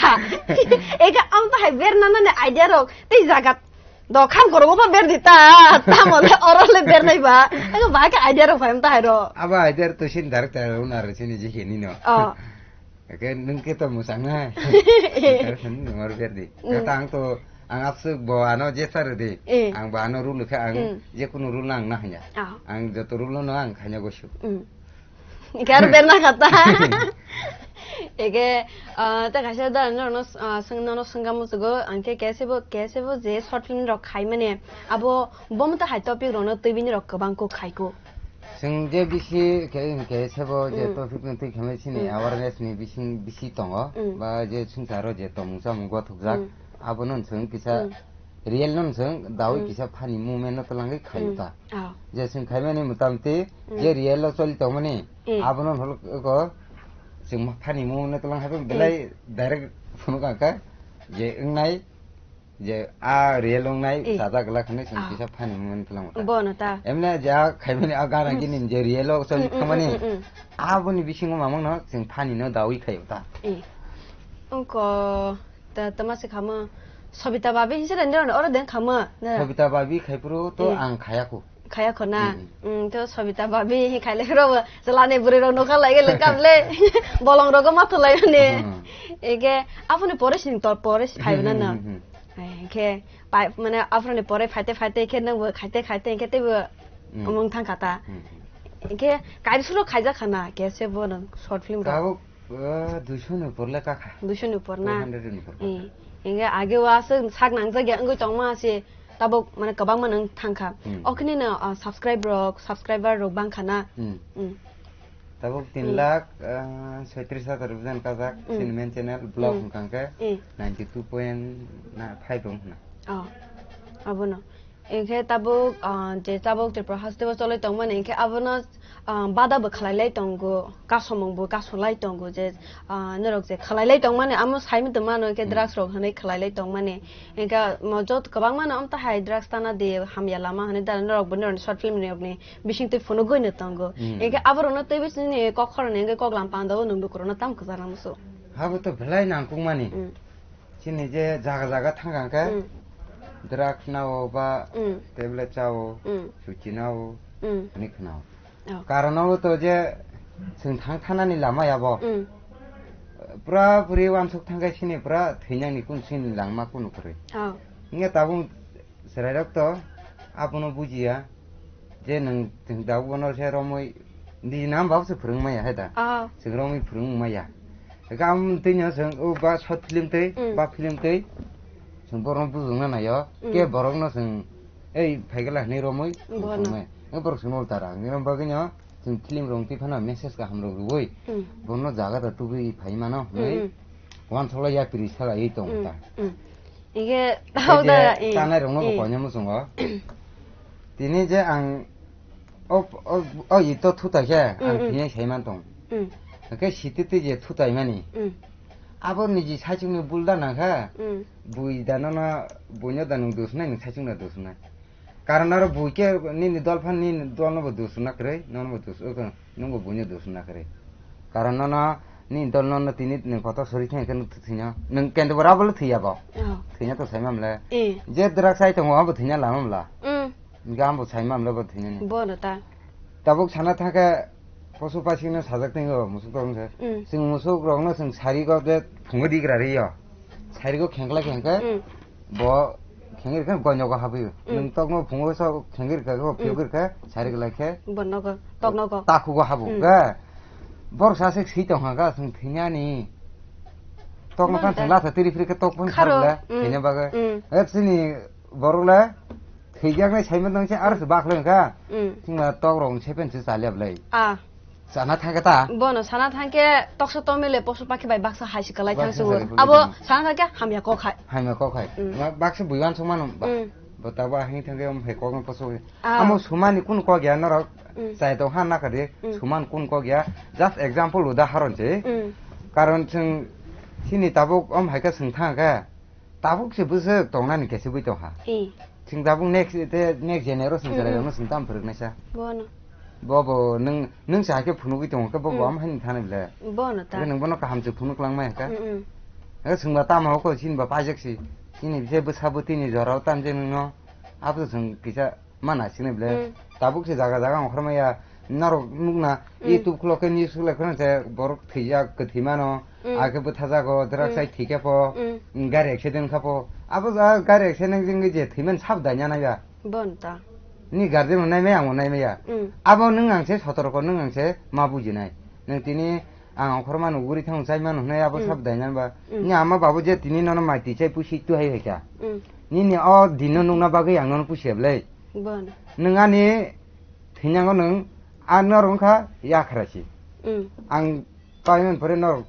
Engke am ta hai berna nani idea rok tei jaga do kham korogo ba ber di ta. Tamo le oro le ber nai ba. Engke ba khe idea rok phai am ta hai ro. Abo idea to sin director unar sini je khe nino. Oh. Engke nung khe to musang na. Director sin nung oro ber di. Mm. Kata ang to Ang aswk bo ano jesa rwdi. Eh. Ang bo ano rule khe ang Hmm. jekunu rule no ang nahanya. Ah. Ang joto rule no ang khanya gosu. Hmm. Ikar berna kata. Ege, ah, ta kaisa da no, no, ah, swng-, no, no swngkha musugo, ang khe kaisa bo, kaisa bo je short film rok khai mane, abo bomo ta hai topic rok no twi bini rok kwbang kok khai ko. Chwng je bisi khe, khe sebo je Mm. topic no twi khamai sini Mm. awareness ni bising bisi tongo, Mm. ba je swngcharo je tongmung chamung gothokjak, Mm. abono chwng kisa Mm. real no chwng dawi Mm. kisa funny moment no twlangwi khayu Mm. ta. Ah. Je chwng khaimani motamti Mm. je real o choli tongmani, Mm. abono holo ko chwng funny moment no twlang hai Mm. belai direct phunuk angkha je wngnai, je a real wngnai Eh. chajak glak hinwi chwng Ah. kisa funny moment twlang ta. Bono ta. Emne ja khaimani a gana Mm. gini je real o choli Mm, mm, thangmani mm, mm, mm. aboni bisingo mamang no chwng funny no dawi khayo ta. Eh. Ungko ta, tama se khamo Sobita Babi hinse rani rani oro den khamo. Na? Sobita Babi khaipuru to Eh. ang khayakhu. Khaya khona. Mm. Mm, to Sobita Babi hi khaile robo. Jalani buri rok nokha lai gele kable. Bolong rogo mathu lai ne. Mm. Ege, apuni pore sing tor pore si phai na na. Mm, mm, mm, mm. Ai, ke, pai, mane, afrani pore phaite phaite khe nang bo khaite khaite khe tei bo Mm. omong thang kha ta. Mm. Khe kaibsuro khaijak khana, khe se bo nang short film rok. Tabuk, ah, duiso ni upor le kakha. Duiso ni upor na? Two hundred ni upor kakha. Eh, inge age wa se sak nang jagya wngwi tongma se tabuk mane kwbangma nang thang kha. Mm. Okni no, ah, subscribe rok, subscriber rok bang khana. Mm. Mm. Tabuk tin lakh, ah, soitris hajar bwjan kajak, Mm. chini main channel, vlog Mm. hwnkha khe Mm. ninety two point five wng khna. Oh, abono. Engkhe tabuk, ah, je tabuk Tripura haste o cholai tongmani, engkhe abono, ah, bada bo khlai lai tongo, kasomung bo kaso lai tongo, je, ah, norok je khlai lai tongmani, amo sai mito mano, engkhe Mm. drugs rok hinwi khlai lai tongmani. Engkhe mo jot kwbangma no amta hai drugs tana di hamya lama hinwi da norok bo norok ni short film ni rok ni bising twi phunugwi no tongo. Mm. Engkhe aborok no twi bising ni kok khorang ni engkhe kok lam panda o nwng lukurok no tam kwchang musu. Habo to belai nangkukmani. Mm. Chini je jaga jaga thangkha khe Mm. drugs nao ba Mm. tablet chao, Mm. suchi nao, Mm. hwnwi khwnao. Oh. Karon obo to je chwng thang thanani lama yabo. Mm. Pura puri wansuk thangkhe sini pura thwinani kun sini langma kunu kwrwi. Oh. Hingke tabuk chwrairok to abono bujiya je nwng chwng tabuk bono se romwi nini nam babo se phwrwng maya hai da. Oh. Chwng romwi phwrwng maya. Hingke amo twi no chwng o ba short film twi, Mm. ba film twi chwng borokno bujokna naio. Mm. Ke borokno chwng ei phaikhe lai hinwi romwi chwng Bono. phwrwngmaya. Hingke borok chwngno ulta ra. Hingke bagwino chwng film rok twi phano message kaham rok rwui Mm. bono jaga da tubui phai mano Mm, hwnwi mm. wansukla yapri salaiwi tongo Mm, ta. Mm. Hingke Tei je da, eh, chanai rokno bo eh. koinai muchungo. Tini je ang o, o, o ito thutai khe ang Mm, mm. thini sai man tong. Mm. Hingke siti twi je thutai mani. Mm. Abo niji saichung ni bul da nang kha. Mm. Bui da no no, bui no da nung dusnai, nung saichung da dusnai. Karon aro bui khe nini dol phan nini dol no bo dusna kwrwi, nono bo dus-, nwng bo buino dusna kwrwi. Karon nono nini dol nono tini nwng kotor sori thang khe nwng thwino. Nwng kendo bo rabo le thwiya bo. Oh. Thwina to sai mamle. Eh. Je drugs chai tongo abo thwina lama mla. Mm. Ga bo sai mamle bo thwina ni. Bono ta. Tabuk sana thang khe posu pasing no sajak tongo musuk rok se. Mm. Chwng musuk rok no chwng sari go je phungo digra ri yo. Sari go khengkla khengkhe. Mm. Bo khengir khe goinyogo habwi. Mm. Nwng tokno phungo sa khengir kha, khe Mm. phiyogir kha, sari glai khe. Bo nogo, tok nogo. Takhugo habo Mm. khe. Borok sa se si tong kha, chwng thwinani. Tokno Bo kan ta. Thwngla sa tiri phiri khe tok phun Kharo. Kharle, Mm. thwina bagwi. Mm. Ek chini borok le thwijaknai saimano nang se aro se bakle kha. Mm. Thwngla tok rong sepen se chalya blai. Ah. Sana thangkhe ta? Bono sana thangkhe toksa tomile posu pakhi bai baksa hai se kalai Baksa thang sugo. Hai se kalai Abo thang. Sana thangkhe hamya kok hai. Hamya kok hai. Mm. Ma baksa buiwan song mano ba. Mm. Bo tabo ahing thangkhe om hai kok no posu. Ah. Amo sumani kun kok ya norok. Mm. Chai tong ha nakadi. Mm. Suman kun kok ya. Just example udaharon se. Mm. Karon chwng sini tabuk om hai khe swng thangkhe. Tabuk se bwswk tongnani khe se bui tongha. Eh. Chwng tabuk next, te next generation Mm, chwrai mm. rokno chwng tam phwrwknaisa. Bono. Bo bo nwng, nwng sa khe phunugwi tongo khe bo bo Mm. am haini thani ble. Bono ta. Khe nwng bono kaham se phunuk langmai kha. Mm, mm. Khe chwng ba tamo ko chini ba pajak si. Chini je bwsa bwtwi ni jorao tam je nwngno. Abo chwng kisa mana sini ble. Mm. Tabuk se jaga jaga ongkhormaya. Norok nukna, Mm. YouTube khulok khe news khulok khe se borok thwijak, kwthwi mano, Mm. akhe bwthajago, drugs Mm. ai thwi khe pho, Mm. gari accident kha pho. Abo ja gari accident jengwi je thwiman sab daina naiba. Bon ta. Ni guardian bo naimaya, ang bo naimaya. Mm. Abo nwng ang se sotorko, nwng ang se ma bujinai. Nwng tini ang okhorma nuguri thang chai mano hwnwi abo Mm. sab daina ba. Mm. Ni ama babu je tini nono mai twi chai pusi tu hai hai kha. Mm. Nini o dinno nukna bagwi ang nono pusi ablai. Bon. Nwng ani thwinango nwng a norok wngkha yakhra si. Mm. Ang Paimani pore norok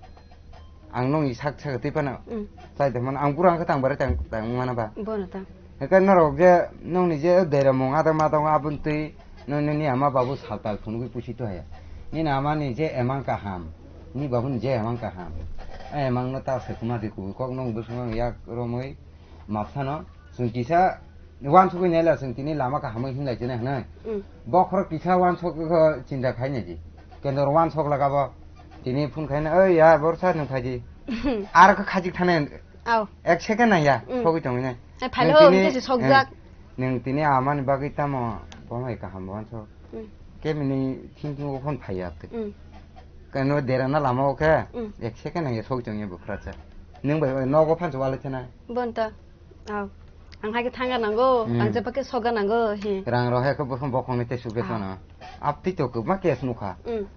ang nongni sak sak twi phano Mm. chai tongmani. Ang bura wngkha tang bara tang tang mana ba. Bono ta. Hwnkhe norok je nongni je deramung adang ma tongo aboni twi nongni ama babu saltal phunugwi pusi tu haya. Nini amani je emang kaham, ni babuni je emang kaham. A emangno ta se kuma di kubui kok nong bwswng yak romwi mapsano. Chwng kisa uansugwi naila chwng tini lama kahamwi hinlai china hwnwi. Mm. Bokhorok kisa uansok chinta khaina di. Kendor uansok lagabo tini phone khaina, "Oi ya, borsa nwng phaidi." Ar kha khajik thane Au. Ek second nang ya, Mm. sogwi tongwi nai. Hai phai Nwng lo, tini, hwnkhe se sokjak. eh, nwng tini amani bagwi tamo bo hai kaham uansok. Mm. Kemini thinking o phone phai ya twi. Mm. Kano derana lama o khe, Mm. ek second nang ya sogwi tongwi bwkhra cha. Nwng bai nogo phansa wale chana. Bon ta. Au. Ang hai khe thangga nango, Hmm. ang je pakhe sokga nango, he. Rang rok hai khe buphang bokhong ni tei sukle Ah. tono. Aptwi to kwbangma case nukha. Hmm.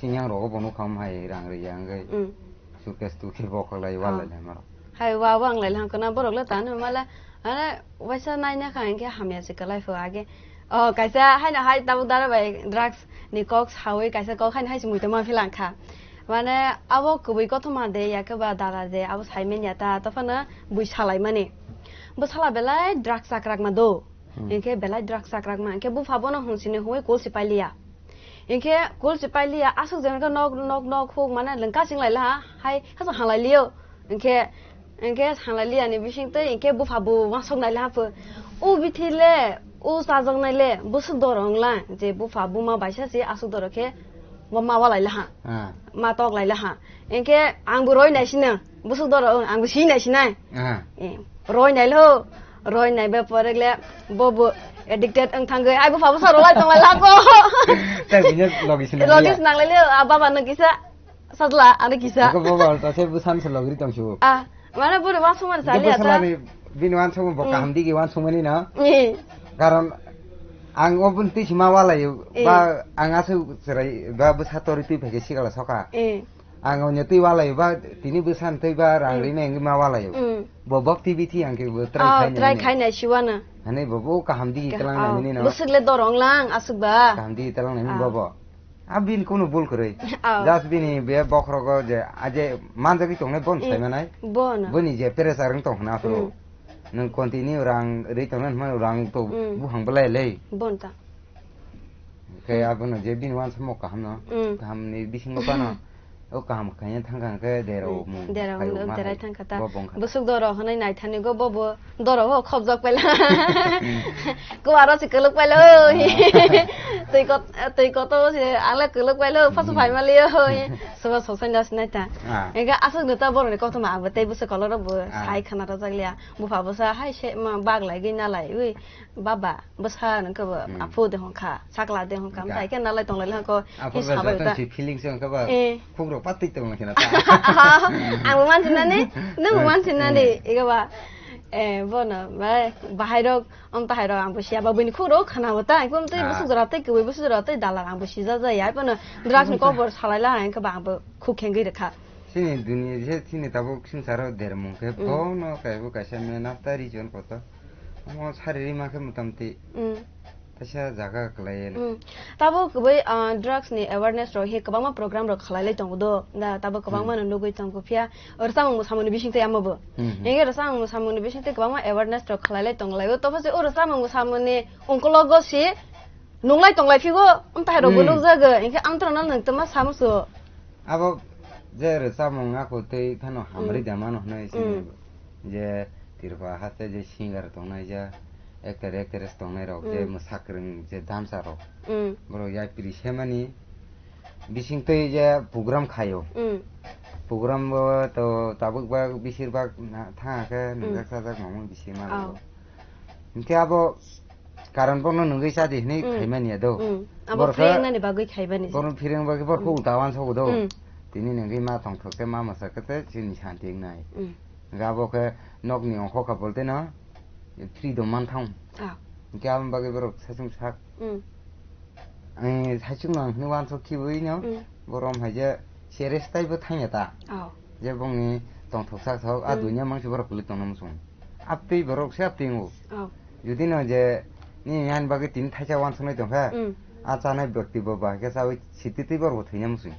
Singyang rogo bo nukha, um, hai rang ri yang gai. Hmm. Suitcase tu khe bokhok lai, wal Ah. lai lai maro. Hai wa wa ang lai lang kona borok le tano mala, ane waisa nai na kha hingke hamya se kalai pho age. Oh, kaisa haino hai tabuk dara bai drugs ni kok sawi kaisa kok haino hai se muitu ma philang kha. Mane abo kubui kothoma de ya khe ba dara de abo sai men ya ta, to phano bui salai mani. Bo sala belai drugs chakrak ma do. Hmm. Hingke belai drugs chakrak ma, hingke bupha bono hung sini hoi kol si pai liya. Hingke kol si pai liya, aswk jeng khe nok, nok, nok huk mane lengka sing lai laha, hai hasa halai liyo. Hingke, hingke halai liya ni bising tei hingke bupha bo wasok nai laha pho. U bithi le, u chajak nai le, busuk doro wng lang, je bupha buma baisa se aswk doro khe bo ma walai laha. Ah. Ma tok lai laha. Hingke ang bo roi nai sino, busuk doro wng, ang bo si nai sinai. Ah. Eh, roi nai lo, roi nai be pore le bo bo addicted wng thangoi, ai bupha bo sa rwlai tong lai lako. Tei bini logi sinang Logi liya. Sinang lai le, a baba no kisa, sajla, ano kisa. Ako baba ulta se busan se logri tong su. Ah, mana buru ma sumar Ke sali ata. Busalani bini wan somo bo Hmm. Kaham digi wan somani na. Eh. Karon ang obun twi sima walai Eh. Ba ang asu serai ba busa tori twi phege sigala soka. Eh. Ang onyo twi walai ba, tini bwsan twi ba rang Mm. rinai wngwi ma walai. Mm. Bo bok T V thi ang khe bo try Oh, khainai try hwnwi. Khainai siwana. Hwnwi bo bo kaham digi Kah-, talang oh. Nai nini no. Bwswk le dorong lang aswk ba. Kaham digi talang nai Oh. Bo bo. A bini kunu bul kwrwi. Oh. Just bini be bokhrogo je, a je manjagwi tongnai bon Mm. Sai manai. Bon. Boni je pressure wng tong khna aswk. Mm. Nwng continue rang ri tongnai hwnma rang to Mm. Buphang belai le. Bon ta. Khe abono je bini uansukmung kaham no, Mm. Kaham ni bisingo phano, o kaham khaina thang kha khe dera Mm. Mung Dera khai mung o ma derai hai thang kha ta. Bo bong kha. Busuk doro hwnwi naithani go bo bo doro o khobjak paila. Mm. Kuwaro se kwlwk paila o. Ah. Twi kot, twi koto se ang le kwlwk paila o, phasu Mm. Phai mali o. Soba sosai das nai ta. Ah. Ega aswk no ta boroni kothoma ang bo tei busuk koloro bo Ah. Sai khana rajak liya. Bupha bwsa hai se ma bak lai gwi na lai wi. Baba. Bwsa nung khe bo Hmm. Aphu de hong kha, sakla de hong kha, Ga. Amtai khe nalai tonglai le hong ko, Aphu he ga sabai joto ta. Si feeling se hong kha ba, Eh. Khuk rok patwi tong khe na ta. Ang bo mansin nani, nung bo mansin nani, Hmm. Ega ba, eh, bono, ba, bahai rok, om tahai rok, ang bo siya ba, bini khuk rok khana bo ta, ang bo tei Ah. Busuk jora tei, kwbui busuk jora tei, dalar ang bo sija jaya, bono, drugs ni Bwsa. Kok bo salai la, ang khe ba, ang bo khuk khengwi rwkha. Chini dunia je, chini tabuk swngcharo dermung khe, Hmm. Bono kaibo kaisa me nafta region kotor. Omo sari rima khe motamti Mm. Kaisa jaga kwlai. Mm. Tabuk kwbui, ah, drugs ni awareness rok hi kwbangma program rok khlai lai tongo do. Da, tabuk kwbangma Mm. No nugui tongo phiya. O rwchapmung mwsamung ni bising twi amo bo. Mm, mm. Hingke rwchapmung mwsamung ni bising twi kwbangma awareness rok khlai lai tong lai o. Topha se o rwchapmung mwsamung ni ungkologo si nung lai tong lai phigo, amtai rok bo Mm. Nukjago. Hingke ang toro no nwng tongma samusu. Abo je rwchapmung ako tei phano hamri Mm. Da mano hwnwi sini Mm. Je Tripura haste je singer tongnai je actor actress tongnai rok je Mm. Mwsakrwng je dancer rok Mm. Borok yapri semani bising twi je program khaio. Mm. Program bo to tabuk bak bisir bak na thang khe Mm. Nungjak sajak mangmung bisi ma Oh. Hingke abo Karon bono nungwi chadi hinwi Mm. khaimani ya do. Mm. Abo Borok phireng nani bagwi khaimani. Bono phireng bagwi borok Mm. ulta wansogo do. Mm. Tini nungwi ma tongthok te ma masa kete chini santi wngnai. Mm. Ga bo khe nokni ongkho kha bolte no freedom man thang. Ah. Hingke aboni bagwi borok saichung sak. Mm. Ang saichung ang hinwi wansok khiui no Mm. borom hai je seres taibo thangya ta. Oh. Je bongni tongthok sak thok a Mm. dunya mangsi borok kulik tongna muchung. Aptwi borok se aptwi wngo. Oh. Jodi no je nini ani bagwi tini thaisa wansoknai tongkha. Mm. A chanai byakti bo bahai khe chaui sititwi borok bo thwina muchung.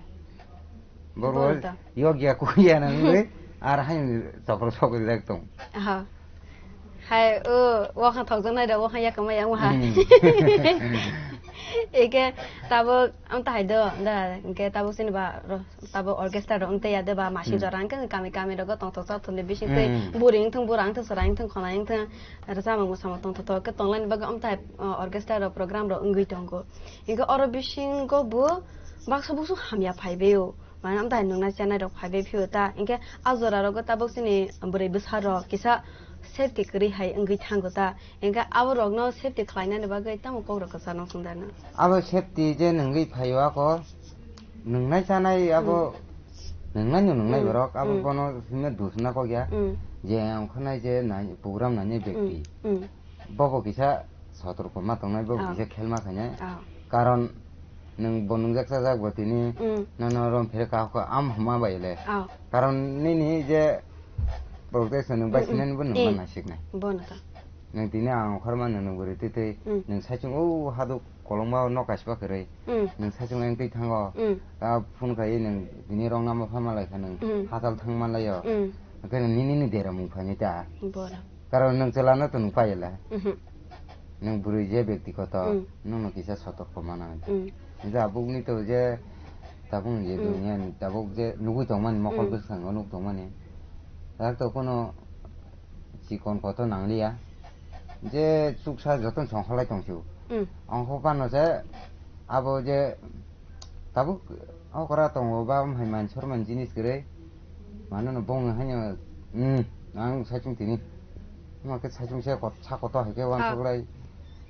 Borok Bonta. Yogya kuya nangwi ar haini chokro sokri rek tong. Aha. Hai, o, wakhang thokjaknai da, wakhang yakama yang waha. Hmm. Eke tabuk, am tahai do, da, hingke tabuk sini ba, ro, tabuk orchestra rok wngtaiya de ba, masing Hmm. jora hingke kami kami rogo tongthok chok thokni bising twi Hmm. buri wngthang, bura wngthang, chwrai wngthang, khonai wngthang, rwchapmung mwsamung tongthok thok khe tonglaini bagwi am tahai, o, orchestra rok program rok wngwi tongo. Hingke oro bisingo bo baksa buksu hamya phaibaio. Mane amtahai nungnai chanai rok phaibai phio ta. Hingke a jora rogo tabuk chini bwrwi bwsa rok kisa safety kwrwi hai wngwi thango ta. Hingke abo rokno safety khlainani bagwi tamo kok rok kwchangno swngdana. Abo safety je nungwi phaio ako nungnai chanai abo Hmm. nungnai no nungnai Hmm. borok abo Hmm. bono himno dusna kok ya. Hmm. Je ongkhanai je nai program nani Hmm. Bekti. Hmm. Bobo kisa sotorko ma tongnai, bobo Oh. kisa khelma khainai. Oh. Karon nwng bo nungjak chajak bo tini Mm. nono rom phere kahok am huma bai le. Oh. Karon nini je protection nwng bai Mm, mm. sinani bo nwng Eh. ma nasiknai. Bono ta. Nwng tini ang okhorma nwng nwng bwrwi twi twi Mm. nwng saichung o haduk kolongma o nok kaisba kwrwi. Mm. Nwng saichung eng twi thango. Mm. Ta phone khai nwng tini rong nama pha malai kha nwng Mm. hachal thang manlai o. Mm. Hwnkhe nwng nini ni deramung phainai ta. Bono. Karon nwng chwla no to nwng paiya le. Mhm. Nwng bwrwi je byaktigoto, Mm. nwng no kisa sotorko mana. Mm. Hwnkhe abuk ni to je tabuk ni je Mm. duniya ni tabuk je nugui tongmani mokol Mm. bwskango nuk tongmani. Dak to kono chikon koto nangliya. Je chuksa joto songkholai tongsiu. Mm. Ongkho pano se abo je tabuk okra tongo ba hai mansor man jinis kwrwi. Mano no bong hai no, hmm, ang saichung tini. Omo khe saichung se kot-, sa koto hai khe Ah. wansuklai.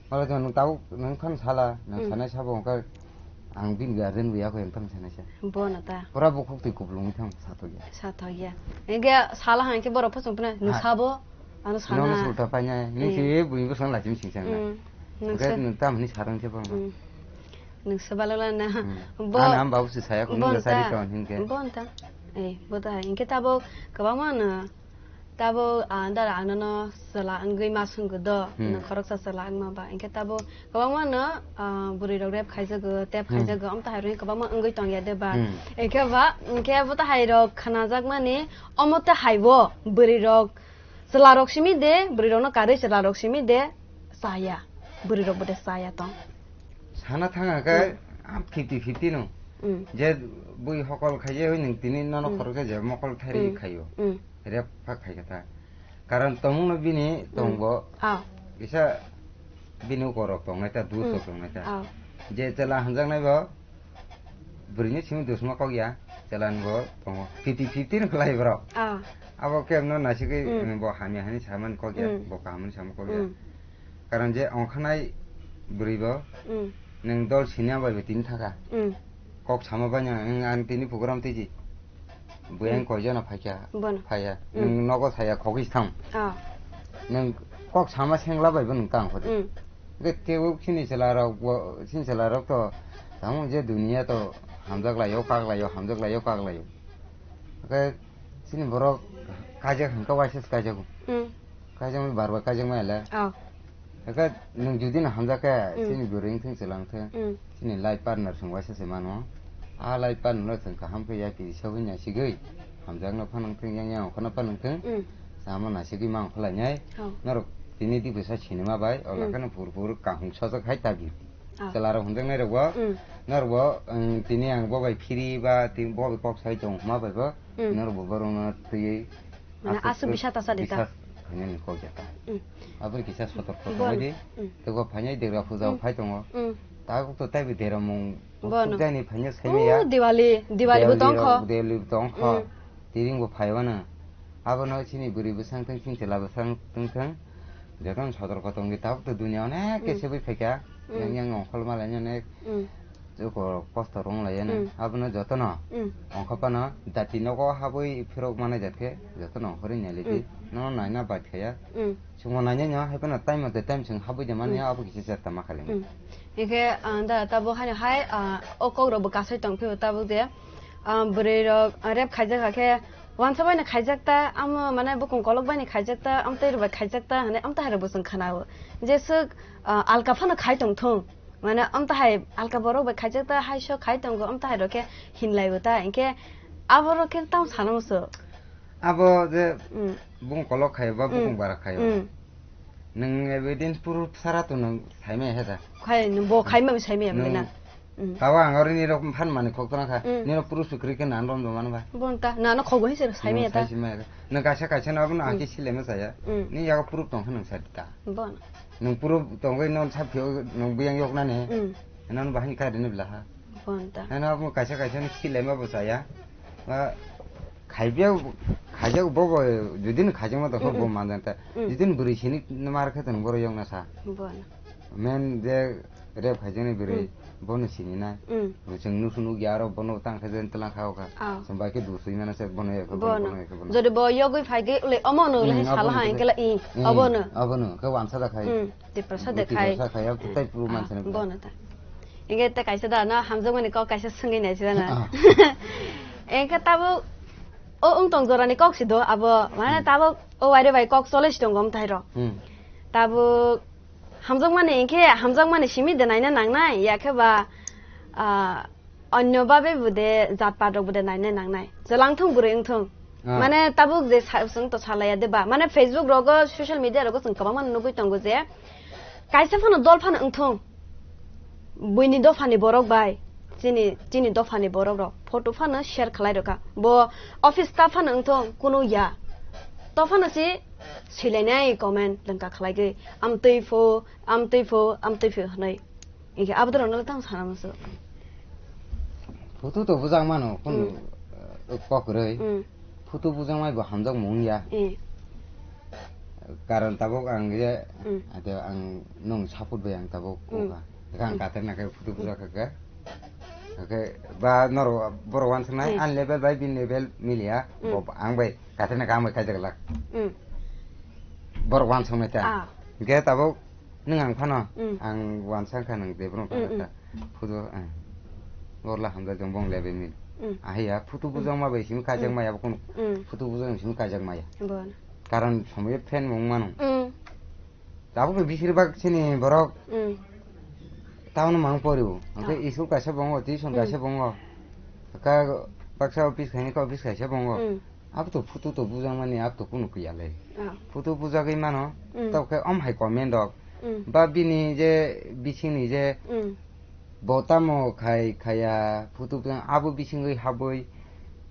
Wala jong nwng tabuk nwng phan sala, nwng Hmm. sanai sabo wngkha ang bini guardian bo yakho yang thang sanai sa. Bono ta. Pura bukhuk twi kuplung thang sathokya. Sathokya. Hingke sala hai khe borok phusung phano nwng Ha. sabo, ano Nono sana. Sulta painai, nwng Eh. si bui bwsang lachim sing sana. Hmm. Nwng Hwnkhe se nwng tamni sarang se bang. Hmm. Nwng se balala na. Hmm. Bo Ano am babu se saya ko Bon nwng ta. sari ton hingke. Bon ta. Eh, bo ta hingke tabuk kwbangma no Tabuk, ah, dara ang nono chwla wngwi ma swngkhe do, Hmm. nwng khoroksa chwla wngma ba. Hinkhe tabuk kwbangma no, ah, bwrwi rok rape khaijago, tep Hmm. khaijago, omo tahai rok kwbangma wngwi tongya de ba. Hmm. Hinkhe ba, hinkhe bo tahai rok khnajakmani, omo tahai bo bwrwi rok chwla rok simi de, bwrwi rok no karwi chwla rok simi de, chaya. Bwrwi rok bo de chaya tong. Sana thang khe Hmm. ah, fifty fifty no. Hmm. Je bui hokol khaye hoi nwng tini nono Hmm. khoroksa je mokol thairi Hmm. khaio. Hmm. Rep pha khai kha ta. Karon tongmung no bini Hmm. tongo. Ah. Kisa bini uko rok tongnai ta, dusok Hmm. tongnai ta. Ah. Je chwla hamjaknai bo, bwrwini simi dusma kok ya, chwla ni bo tongo. Fifty fifty no khlai borok. Ah. Abo khe no nasigwi Hmm. bo hamya hani samani kok ya, Hmm. bo kaham hani samani kok ya. Hmm. Karon je ongkhanai bwrwi bo, Hmm. nwng dol siniya bai bo tini thaka. Hmm. Kok sama banya, nwng ang tini program tiji. Buyang Hmm. koi jona phaikha, Bono. phaiya. Hmm. Nwng nogo saya khogwi thang. Ah. Nwng kok sama sengla bai bo nwng tang khodi. Hmm. Ge tebo chini chwla rok bo, chini chwla rok to tamo je duniya to hamjak laio, kak laio, hamjak laio, kak laio. Ge chini borok kaijak hwnkhe waisa se kaijago. Hmm. Kaijakmani bar bar kaijakmaya le. Oh. Eka nwng jodi no hamjak khe, Mm. chini bwrwi wngthung chwla wngthung, Mm. chini life partner chwng waisa se mano. A life partner no chwng kaham khe ya kisa hui naisigwi, hamjakno phano wngthung, yang yang okhorno phano wngthung, Mm. chama naisigwi ma ongkhorlainai. Oh. Norok tini di bwsa sinima bai, ola Mm. kheno phur phur kaham sojak hai ta beauty. Oh. Chwla rok hamjaknai rok bo, Mm. norok bo, mm, tini ang bo bai phiri ba, tini bo bai kok sai tong hwnma bai bo, Mm. norok bo borok no twiwi Mane aswk aswk bisa ta sa di ta. Bisa phainani kok ya ta. Mm. Aboni kisa sotok sotok Bon. Bai di. Mm. Tei bo phainai degra puja Mm. phai tongo. Mm. Tabuk to taibo deramung Bono. Thukjani phainai O, saimaya. Diwali, Diwali bo Diwali tongkho. Rok, Diwali bo tongkho. Mm. Tiring bo phaiwano. Abono chini bwrwi bwsang thang, chini chwla bwsang thang thang. Jotono sotorko tongwi tabuk to dunia onek khe Mm. sebui phaikha. Mm. Yang yang ongkhol malai onek Mm. chukor kosto rong lai onek. Mm. Abono jotono Mm. ongkha phano jati nogo habwi phirok manai jat khe jotono ongkhorwi nailai di. Mm. Nono naina bait khaya. Mm. Chwngno nainai no hai phano time mate time chwng habwi de mani Mm. abo kisa chesta ma khali. Mm. Hingkhe, ah, da tabuk haino hai, ah, o kok rok bo kasai tong phio tabuk je. Ah, bwrwi rok, ah, rape khaijak kha khe, wansa bai no khaijak ta, amo mane bukung kolok bai no khaijak ta, amtwi rok bai khaijak ta, hwnwi amtwi hai rok bo chwng khana o. Jeswk, ah, alka phano khai tong thung. Mane amtwi hai alka borok bai khaijak ta, hai sok khai tongo, amtwi hai rok khe hinlai bo ta. Hinkhe abo rok khe tamo sana musu. Abo je Mm. bung kolok khai ba Mm. bukung bara khai. Mm. Nwng ebedin puru sara to nwng saimai he da. Khai nwng bo khai ma saimai Nwng na. Mm. Tawa ang ori ni rok phan mani khok tong kha. Mm. Ni rok puru sukri khe nan rom do man ba. Bon ta na no khogo hise saimai Nwng ta. Saimai. Nwng kaisa kaisa na abo no Mm. aki sile ma saya. Mm. Ni yago puru tong khe nwng sa ta. Bon. Nwng puru tongwi non sa phio nwng buyang yok nani. Mm. Nan bahani khai rini bla ha. Bon ta. Heno abo kaisa kaisa ni khilaima bo chaya. Ba khaibya khaijak bo bo judin khaijakma tongkha Mm, bo mm. Manjanta. Mm. Judin bwrwi sini mar khe tong boro yokna sa. Bon. Men je rep khaijakni bwrwi Mm. Bono sini na. Mm. Bo chwng nusu nukya aro bono tang khe jen tlang kha okha. Ah. Chwng bai khe dusui mana se bono yakha bono Bono. Bono yakha bono. Jodi bo yogwi phaigwi le omo no le Mm, sala abono hai khe. Kela i Mm, obono. Abono khe wansa da khai. Mm. Tiprasa de khai. Tiprasa khai, abo tai puru Ah, mansa ni bono ta. Inge te kaisa da na hamjakmani kok kaisa swngwi nai sida na. Ah. Engkhe tabuk o wng tong jorani kok si do abo, mane Hmm. Tabuk o waire bai kok chole si tongo mthai rok. Hmm. Tabuk hamjakmani engkhe hamjakmani simi de naina nangnai, ya khe ba, ah, Onyo babe bude jat pat rok bude naina nangnai. Chwlang thung bwrwi wng thung. Ah. Mane tabuk je sa-, chwng to salaya de ba. Mane Facebook rogo, social media rogo chwng kwbangma nugwi tongo je kaisa phano dol phano wng thung. Buini dophani borok bai chini, chini dophani borok rok photo phano share khlai rokha. Bo office staff phano wng thung kunu ya. To phano si swilainai comment lengka khlaigwi. Amtwi pho, amtwi pho, amtwi pho hwnwi. Inke abodorokno tamo sana musu. Photo to bujak mano, kunu, Mm. eh, kok rwi. Mm. Photo bujak mai bo hamjak mung ya. Eh. Karon tabuk ang je, Mm. ate ang nung support bai ang tabuk Mm. kok ka. Ang Mm. kater na kai photo bujak ka. Oke, ba noro boro wan sanai, Mm. An level bai bin level milia, Mm. Bo ang bai kater na ka ang bai kaijak lak. Mm. Boro wan sanai ta. Ah. Ge tabuk Nwng ang phano, Mm. Ang wansa wngkha nwng de bono Mm, mm. Kha. Photo, eh, borla hamjak jong bong lebe min. Mm. Ahiya, photo Mm. Bujang ma bai simi kajak Mm. Maya, bokon Mm. Photo bujang simi kajak maya. Bon. Karon somoi fan mong mano. Mm. Tabuk ni bisir bak sini borok. Mm. Town mang poriu. Angke Ah. School kaisa bongo, tuition Mm. Kaisa bongo. Ka baksa office khaini ka office kaisa bongo. Mm. Abo to photo to bujang mani, abo to kunu kiyale. Ah. Photo bujagwi mano, Mm. Tao khe om hai comment rok. Mm. Ba bini je bisingni je Mm. Bo tamo khai khaya photo bujang abo bisingwi habwi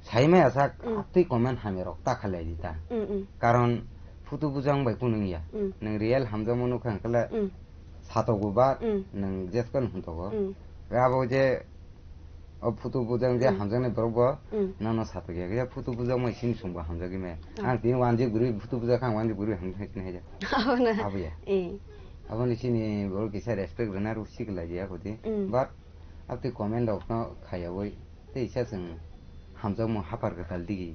saimaya sak Mm. Twi comment hamya rok ta khalai di ta. Mm, mm. Karon photo bujang bai kunu ya. Mm. Nang real hamjak mano khan kala Mm. Satogo ba Mm. Nang jeskan huntogo. Mm. Abo je O photo bujang je Mm. Hamjaknai borok bo Mm. Nono satokya khe photo bujak mai sini songbo hamjagwi maya. Ah. Ang tini wanjik guri photo bujak kha ang wanjik guri hamjak sini haja. Abono. Aboya. Eh. Aboni sini borok kisa respect rwna rw sikla ya koti. Mm. But abtwi comment rok no khayawoi tei isa chwng hamjakmung hapar kwtal digi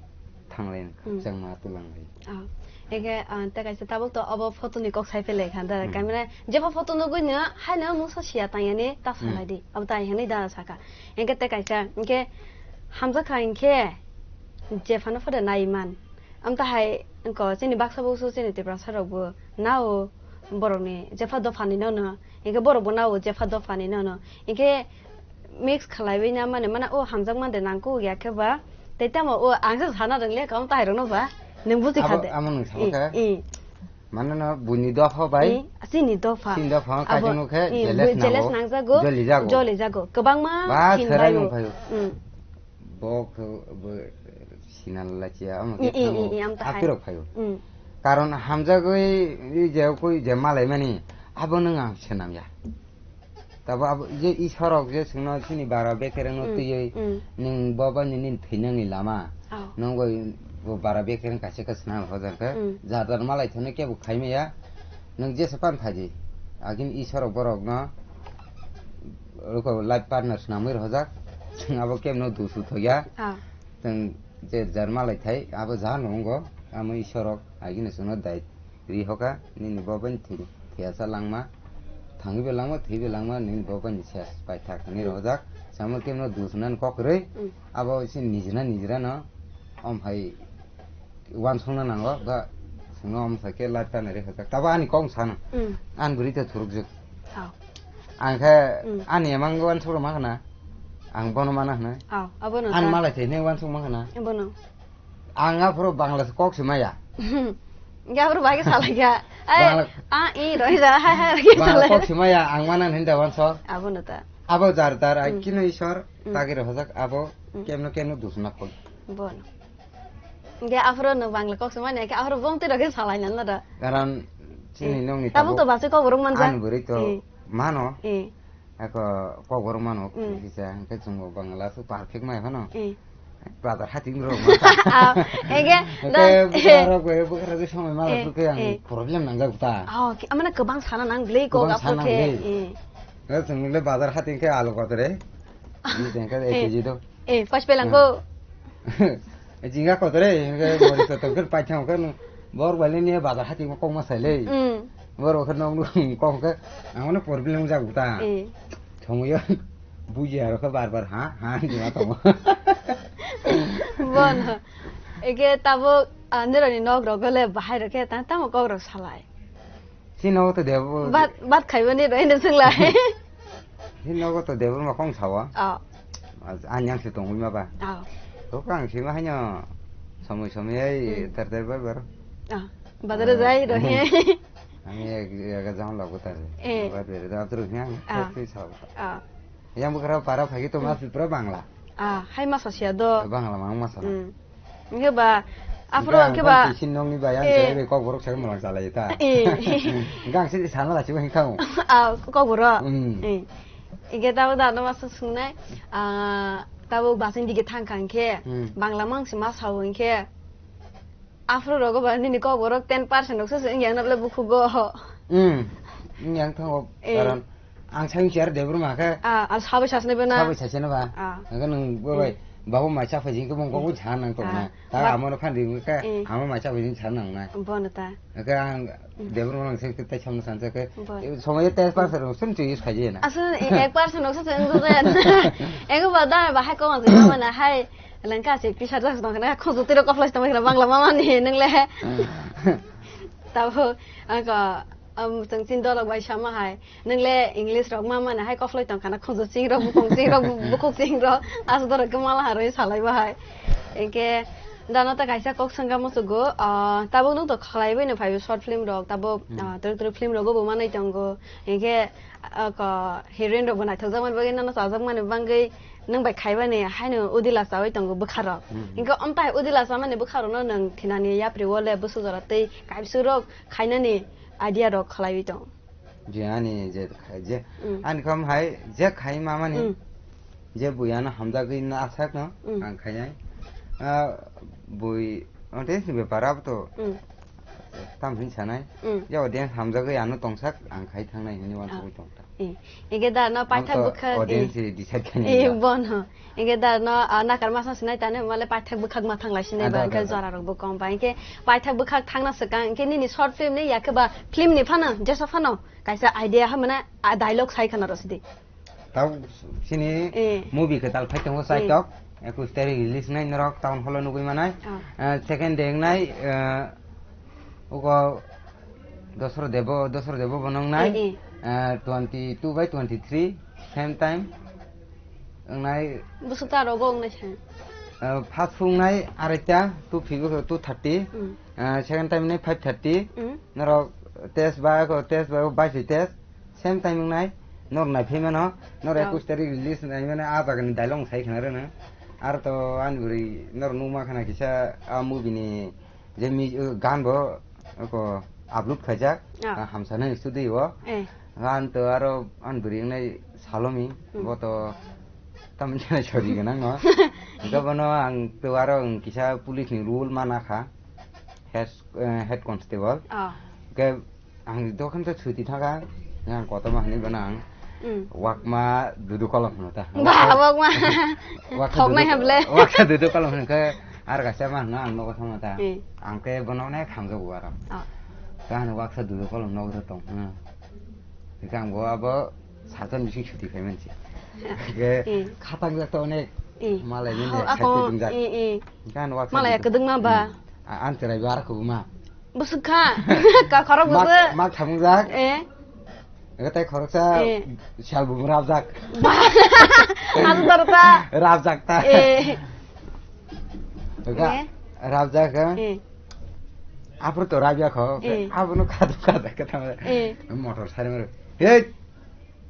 thanglai Mm. Khakchangma twlanglai. Ah. Eke, ah, tei kaisa tabuk to obo photo ni kok sai pele kha da. Hmm. Kamera jepha photo nugui no haino mungsa sia tang yani ta Hmm. Salai di. Abo tai hwnwi da saka. Eke tei kaisa, eke hamjak kha eke jephano photo nai man. Am ta hai ko chini baksa buksu chini Tiprasa rok bo nao borok ni jepha dopha ni no no. Eke borok bo nao jepha dopha ni no no. Eke mix khlaiwi na mane, mane o hamjakma de nangkuk ya khe ba, tei tamo o ang se sana rwngya kaung tai rwno ba, nwng buji kha Abo, de. Amo nwng sama I, kha. I. Mane no buini dopha bai. I, chini dopha. Chini dopha Abo, kaisa no khe i, jealous bu-, jealous nango. Nangjago, Joli jago. Joli jago. Kwbangma Ba hin serai baio. Nung phaio. Mm. Bo khe, bo sinal la chia, amo I, khe i, thango. I, i, am ta hai. Apirok phaio. Mm. Karon hamjagwi i je koi je malai mani, abo nwng ang senam ya. Tabo abo je Isorok je chwngno chini bara bekerengno Mm, twiwi mm. Nwng bobo nini thwinani lama. Oh. Nwng bai bo bara bekereng kaisa khe swnam hojak khe Mm. Jar jar malai thwno kebo khaimaya. Nwng jesa pan phaidi, agini Iswar rok borok no, roko life partner swnamwi rohojak, abo kemno dusu thoya. Ah. Chwng je jar malai thai, abo ja no wngo, amo Iswar rok agini chwngno dai ri hoka, nini bo bai thwi, thwiya sa langma, thangwi bo langma, thwi bo langma, nini bo bai ses pai thak hinwi rohojak. Samo kemno dusu nan kok rwi, Mm. abo se nijra nijra no, om hai uansukna nango, ba chwngno omo sai khe life partner rwkha. Tabo ani kok sano. Mm. Ani bwrwi tei thurukjak. Aw. Ang khe Mm. ani emang uansuk rwma khna. Ang bono mana hwnwi. Aw, abono Ani ta. malai thai hwnwi uansuk ma khna. Bono. Ang aphuru Bangla se kok se maya. Ya aphuru bai khe salai kha. Ai, Bangla a, i, roi ja, hai, hai, roi Bangla salai. kok se maya, ang mana hwnwi da uansuk. Abono ta. Abo jar jar, ai Mm. kino Isor, Mm. tagi rohojak abo, Mm. kemno kemno dusna koi. Bono. Hingke aphuru no Bangla kok se manya, hingke aphuru bongtwi rok khe salai nang nada. Karon chini Eh, nongni tabuk tabuk to basi kok borok manja. Ani bwrwi to Eh. mano. Eh. Ako kok borok mano, Mm. kisa hingke chwng bo Bangla su perfect mai phano. Eh. Bazar hating rok manta. Ah, hingke Hingke dan, bwkha rok bai bwkha rok somoi mala Eh, bwkha ang eh. problem nangjak ta. Oh, ki-, amana kwbang sana nang glei kok Kwbang aphuru sana khe. glei. Eh. Hingke chwng le bazar hating khe alu kotre. Ni tengka Eh. ek kg do. Eh, pas pelang ko. Jinga kotore, hingke mori sotong khe paithang khe no. Bor bali ni bazar hati mo kok ma sai le. Mm. Bor khe no kok khe ang no problem jak ta. Eh. Thongyo buji aro khe bar bar ha, ha, jinga to. Bon. Ege tabo, ah, nironi nok rok le bahai rok khe ta tamo kok rok salai. Chini nogo to Debor-, Bat, bat khaibani roi no chwng lai. Chini nogo to Debor ma kong sawa. Oh. Ani yang se tongwi ma ba. Oh. To kang sima haino somoi somoi ai Hmm. ter ter bar bar. Oh. Bazar Eh, jai roi. Ami ek jaga jang lagu tar. Eh. Bar bar da tru yang Ah. te sawa. Oh. Yang bukra para phagi to ma Hmm. pura Bangla. Ah, hai masa sia do. Bangla mang masa. Hmm. Hingke ba, aphuru hingke ba. Hingke ang isin nongni ba yang Eh. Kok borok sai molang chalai ta. Eh. Hingke ang sini sana la chibo hingkha mo. Ah, kok borok. Hmm. Eh. Hingke tabo da no masa sungnai. Ah, tabo basing dige thang kha hingke. Hmm. Bangla mang si masa hingke. Aphuru rogo ba nini kok borok ten percent rok se wngya nole bukhugo. Hmm. Yang thango Eh. karon Ang sai wngsi aro Debor ma khe. Ah, ah, sabai sasne bena. Sabai sasne ba. Ah. Hingke nwng bo bai, Hmm. babo mai cha phai jingke mung kok Hmm. cha nang tong Ah. na. Ta Ba- amo no phan ri ke, Hmm. amo mai cha phai jing cha nang na. Bono ta. Hingke ang Hmm. Debor ma nang se tai samno san se ke. Bon. Eh, somoi te ek percent rok sen use khai na. Asal, eh, ek percent rok sen use ya. Ego ba da ba hai ko ma se ma na hai. Lengka se pisa jas tong na khonsu tiro kok flash tong na Bangla mama ni nang le. Hmm. Tabo, ang ko, um, tong chin dolok bai sama hai. Nwng le English rok ma mane hai kok flash tong khana khonjo ching rok, bukong ching rok, bu-, bukhuk ching rok, aswk dorok khe mala harwi salai bahai. Hingke dano ta kaisa kok swngkha muchungo, ah, tabuk nwng to khlai bai no phai short film rok, tabuk, Hmm. ah, twrwk twrwk film rogo bo manwi tongo. Hingke, ah, ko heroine rok bo naithok jak mani bagwi nono chajak mani bagwi nwng bai khai bani haino udila chawi tongo bwkha rok. Hmm. Hingke omtai udila chamani bwkha rok no nwng thinani yapri o le bwswk jora tei kaibswk rok khainani idea rok khlaiwi tongo. Je ani je khai, je Mm. ani kham hai je khai mamani Mm. je bui ano hamjagwi na asak no Mm. ang khai ai. Ah, bui onte si bepar ab to Mm. tam hin sanai. Mm. Je audience hamjagwi ano tongsak ang khai thangnai hini wan Ah. tong ta. Eh, ege da no Ang paithak to bwkhak, audience eh. Decide khainai Eh, ya. Bon ho. Hingke da no, ah, nakar masa sinai tane male paithak bwkhak ma thang lai sinai Ada, ba, hingke ada, ada. Jora rok bo kom ba. Hingke paithak bwkhak thangna swkang, hingke nini short film ni yakhe ba film ni phano, jesa phano, kaisa idea ha mane, ah, dialogue sai khana rw sidi. Tau sini Eh. movie kwtal phai tongo Eh. Saitok, ekus tarik release nai norok town hall o nugui manai. Ah. Ah, second day nai, ah, ugo Dosro Debo, Dosro Debo bo nongnai, Eh, eh. Ah, twenty two by twenty three, same time. Wngnai, Bwswk ta rogo wngnai se. Ah, first phungnai araita, two fifty, two thirty. Mm. Ah, second time nai five thirty. Mm. Norok test ba, ko test ba, bai si test. Same time wngnai, nor nai phai mano, nor Oh. ekus tarik release nai mano, a jaga ni dialogue sai khna rwno. Ar to ani bwrwi nor numa khna kisa a movie ni je mi, uh, gan bo, ko upload khaijak, Ah. Ah, hamsa nai studio o. Eh. Gan to aro ani bwrwi wngnai Salomi, Hmm. Bo to tamni chana chori gwnang no. Hingke bono ang to aro ang kisa police ni rule mana kha. Head, eh, head constable. Ah. Hingke Ang dokan to chuti thaka, ang kotorma hinwi bono ang Mm. Wakma dudu kolom hwno ta. Ba, wakma. Waksa Thoknai dudu, hable. Waksa dudu kolom hwnkhe ar kaisa ma hwno ang nogo thangma ta. Mm. Ang khe bono onek hamjago aro. Oh. Khe ano waksa dudu kolom nogo tong. Hmm. Hwnkhe ang bo abo saton bising chuti khai mansi. Hwnkhe Mm. khatang jak to onek Mm. malai ni Oh, ne ako, khai tong jak. Mm, mm. Hwnkhe ano waksa Malai dudu. Kwdwngma ba. Hmm. A-, ang cherai bo aro khubuma. Bwswk kha. Ka khorok Mak, bwswk. Mak thamungjak. Eh. Ega tai khoroksa Eh. Sal bumung rabjak. Ba. Anu dorta. Rabjak ta. Eh. Ega Eh. Rabjak ha. Eh. Apro to rabya kho. Eh. Abono khadu khada kata. Eh. Motor sari maro. Hey.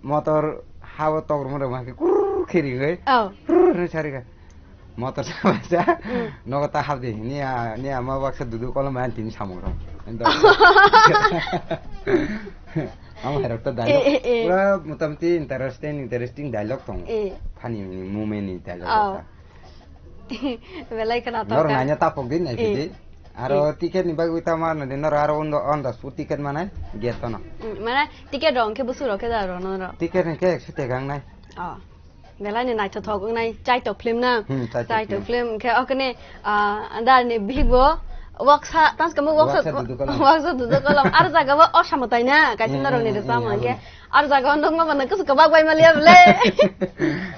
Motor habo tokromo rok ma khe kurr khe ringwi. Oh. Kurr hwnwi sari kha. Motor sa baisa. Mm. Nogo ta habdi. Niya, niya ma baksa dudu kolom an tini samung rok. Endo. Ang hai rok ta dialogue. Eh, eh, eh. Pura motamoti interesting, interesting dialogue tong. Eh. Funny ni, moment ni dialogue Oh. rok ta. Belai khna Nor tor ka. Nanya tapok din nai Eh. Bidi. Aro Eh. ticket ni bagwi ta ma nadi nor aro on the, on the spot ticket manai gate tono. Mm, mana ticket rong ke busu rok ke da ro no ro. Ticket ni ke ekso tegang nai. Oh. Belai ni naithothok wngnai, Chaitok film na. Hmm, Chaitok Chaitok film. film khe okne, ah, dar ni bihik bo waksa, tans kamo waksa, Waksa dudu kolom. Waksa dudu kolom. Ar jaga bo osamotai na, kaisa Hmm, norok ni hmm, rwchapmung hmm, khe. Ar jaga o nukma bo nang kusu kwbak bai maliya bole.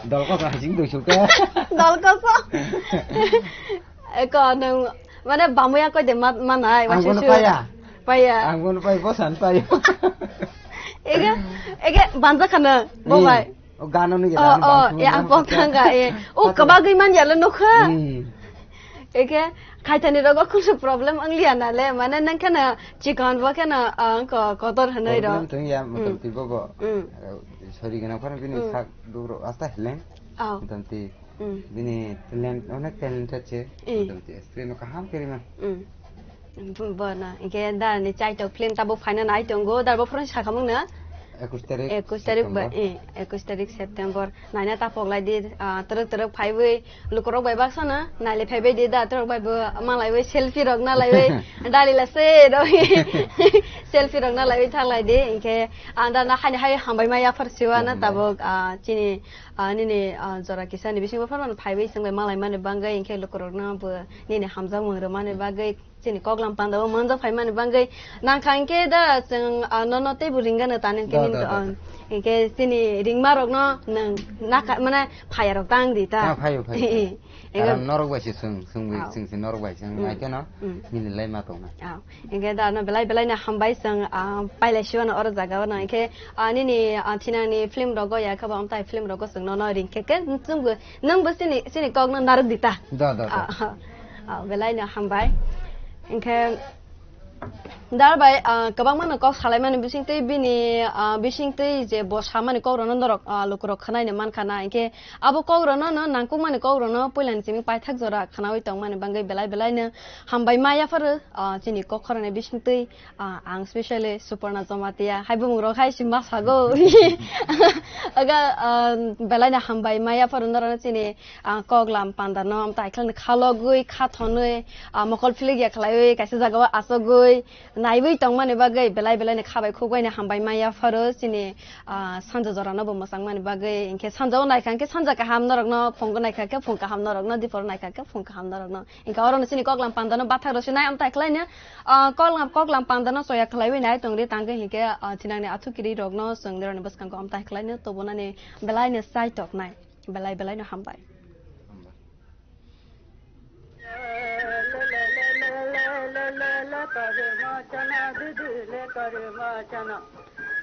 Dol koso hasing dui suka. Dol koso. Eko nang, mane bamuya koi de ma-, manai, Ang waisa bono su. Paya. Paya. Ang bono pai, bosan pai. Ege, ege, banja khana, bo Hmm. bai. O gano ni Oh, gano oh, bangsu ya, nang ang pok kaka. Thangka, eh. Oh, Kaka. Kabagwi man ya le nokha. Hmm. Eke, khaitani rogo kusu problem ang liya na le, mane nang khana chikon bo khana, ah, ko-, kotor hanai ro. Problem tong ya, Hmm. motamoti bo bo. Hmm. Eh, sorry gana khana bini Hmm. sak duro asta heleng. Oh. Motamoti Hmm. bini talent, onek talented che. Hmm. Motamoti screen o kaham kiri man. Hmm. Bo-, bono, hingke da ni Chaitok film tabo phaina nai tongo, da bo phone sakhamung na? Ekush tarik Ekush tarik ba, September. Eh, ekush tarik September. Naina tapok lai di, ah, torok torok phaiwi, lukurok bai baksa na, naile phaibai di da, torok bai bo malaiwi, selfie rok nalaiwi, dali la se rok, selfie rok nalaiwi thalai di, hingke, ah, da na haini hai hambai ma yaphar siwa na Hambai. Tabok, ah, chini, ah, nini, ah, jora kisa ni bisingo phano phaiwi sengbai malai mani bangwi, hingke lukurok no bo nini hamjakmung rwmani bagwi, Chini koklam panda o manjak phaimani bangwi nangkha hinkhe da chwng, ah, nono teibo ringano tani hinkhe Da, nini da, to, da, ah, da. Hinkhe chini ringmarokno nwng nakha, mane phayarok tang di ta. Ah, phaio, phaio, phaio. Ego Karon norok bai se chwng, chwng bai, Ao. Chwng se norok bai chwng Mm. Naikheno Mm. Nini lai ma tongna. Ao. Hinkhe da no belai belai no hambai chwng, ah, pailai siwano oro jaga o no. Hinkhe, ah, nini, ah, thinangni film rogo ya khe bo amtai film rogo chwng nono ringkhe khe chwngbo Nwng bo chini, chini kokno narwk di ta? Da, da, da. Ah, ah, belai no hambai. Hinkhe, dar bai, ah, kwbangma no kok salaimani bisingtwi bini, ah, bisingtwi je bo samani kokrokno norok, ah, lukurok khwnaino mankha na. Hinkhe abo kokrokno no nangkukmani kokrokno puilani simi paithak jora khwnawi tongmani bangwi belai belai no hambai ma yapharo, ah, chini kok khoroknwi bisingtwi. Ah, ang specially Suparna Jamatia, hai bumung rok hai si ma sago. Aga, ah, belai no hambai maya pharo norok no chini, ah, koklam panda no, amtai khlai no khalogwi, khathonwi, ah, mokol philik ya khlaiwi, kaisa jaga o achogwi, naiwi tongmani bagwi, belai belai no khabai khukbai no hambai maya pharo chini, ah, sanja jora no bo mwchang mani bagwi, hinkhe sanja o naikha hinkhe sanja kaham norok no, phungo naikha khe phung kaham norok no, diphor naikha khe phung kaham norok no. Hinkhe oro no chini koklam panda no bathak rw sinai, amtai khlai no, ah, koklam, koklam panda no choya khlaiwi nai tongdi tangwi hinkhe, ah, thinangni athukirirokno chwng deroni bwskango amtai khlaino tubunani belaino chai toknai. Belai belaino hambai.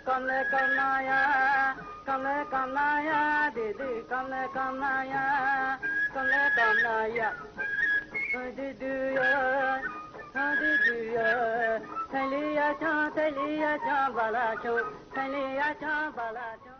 Kamle kamnaya, kamle kamnaya, didi, kamle kamnaya, kamle kamnaya. Didi ya, didi ya, thaliya cha, thaliya cha, bala cha, thaliya cha, bala cha.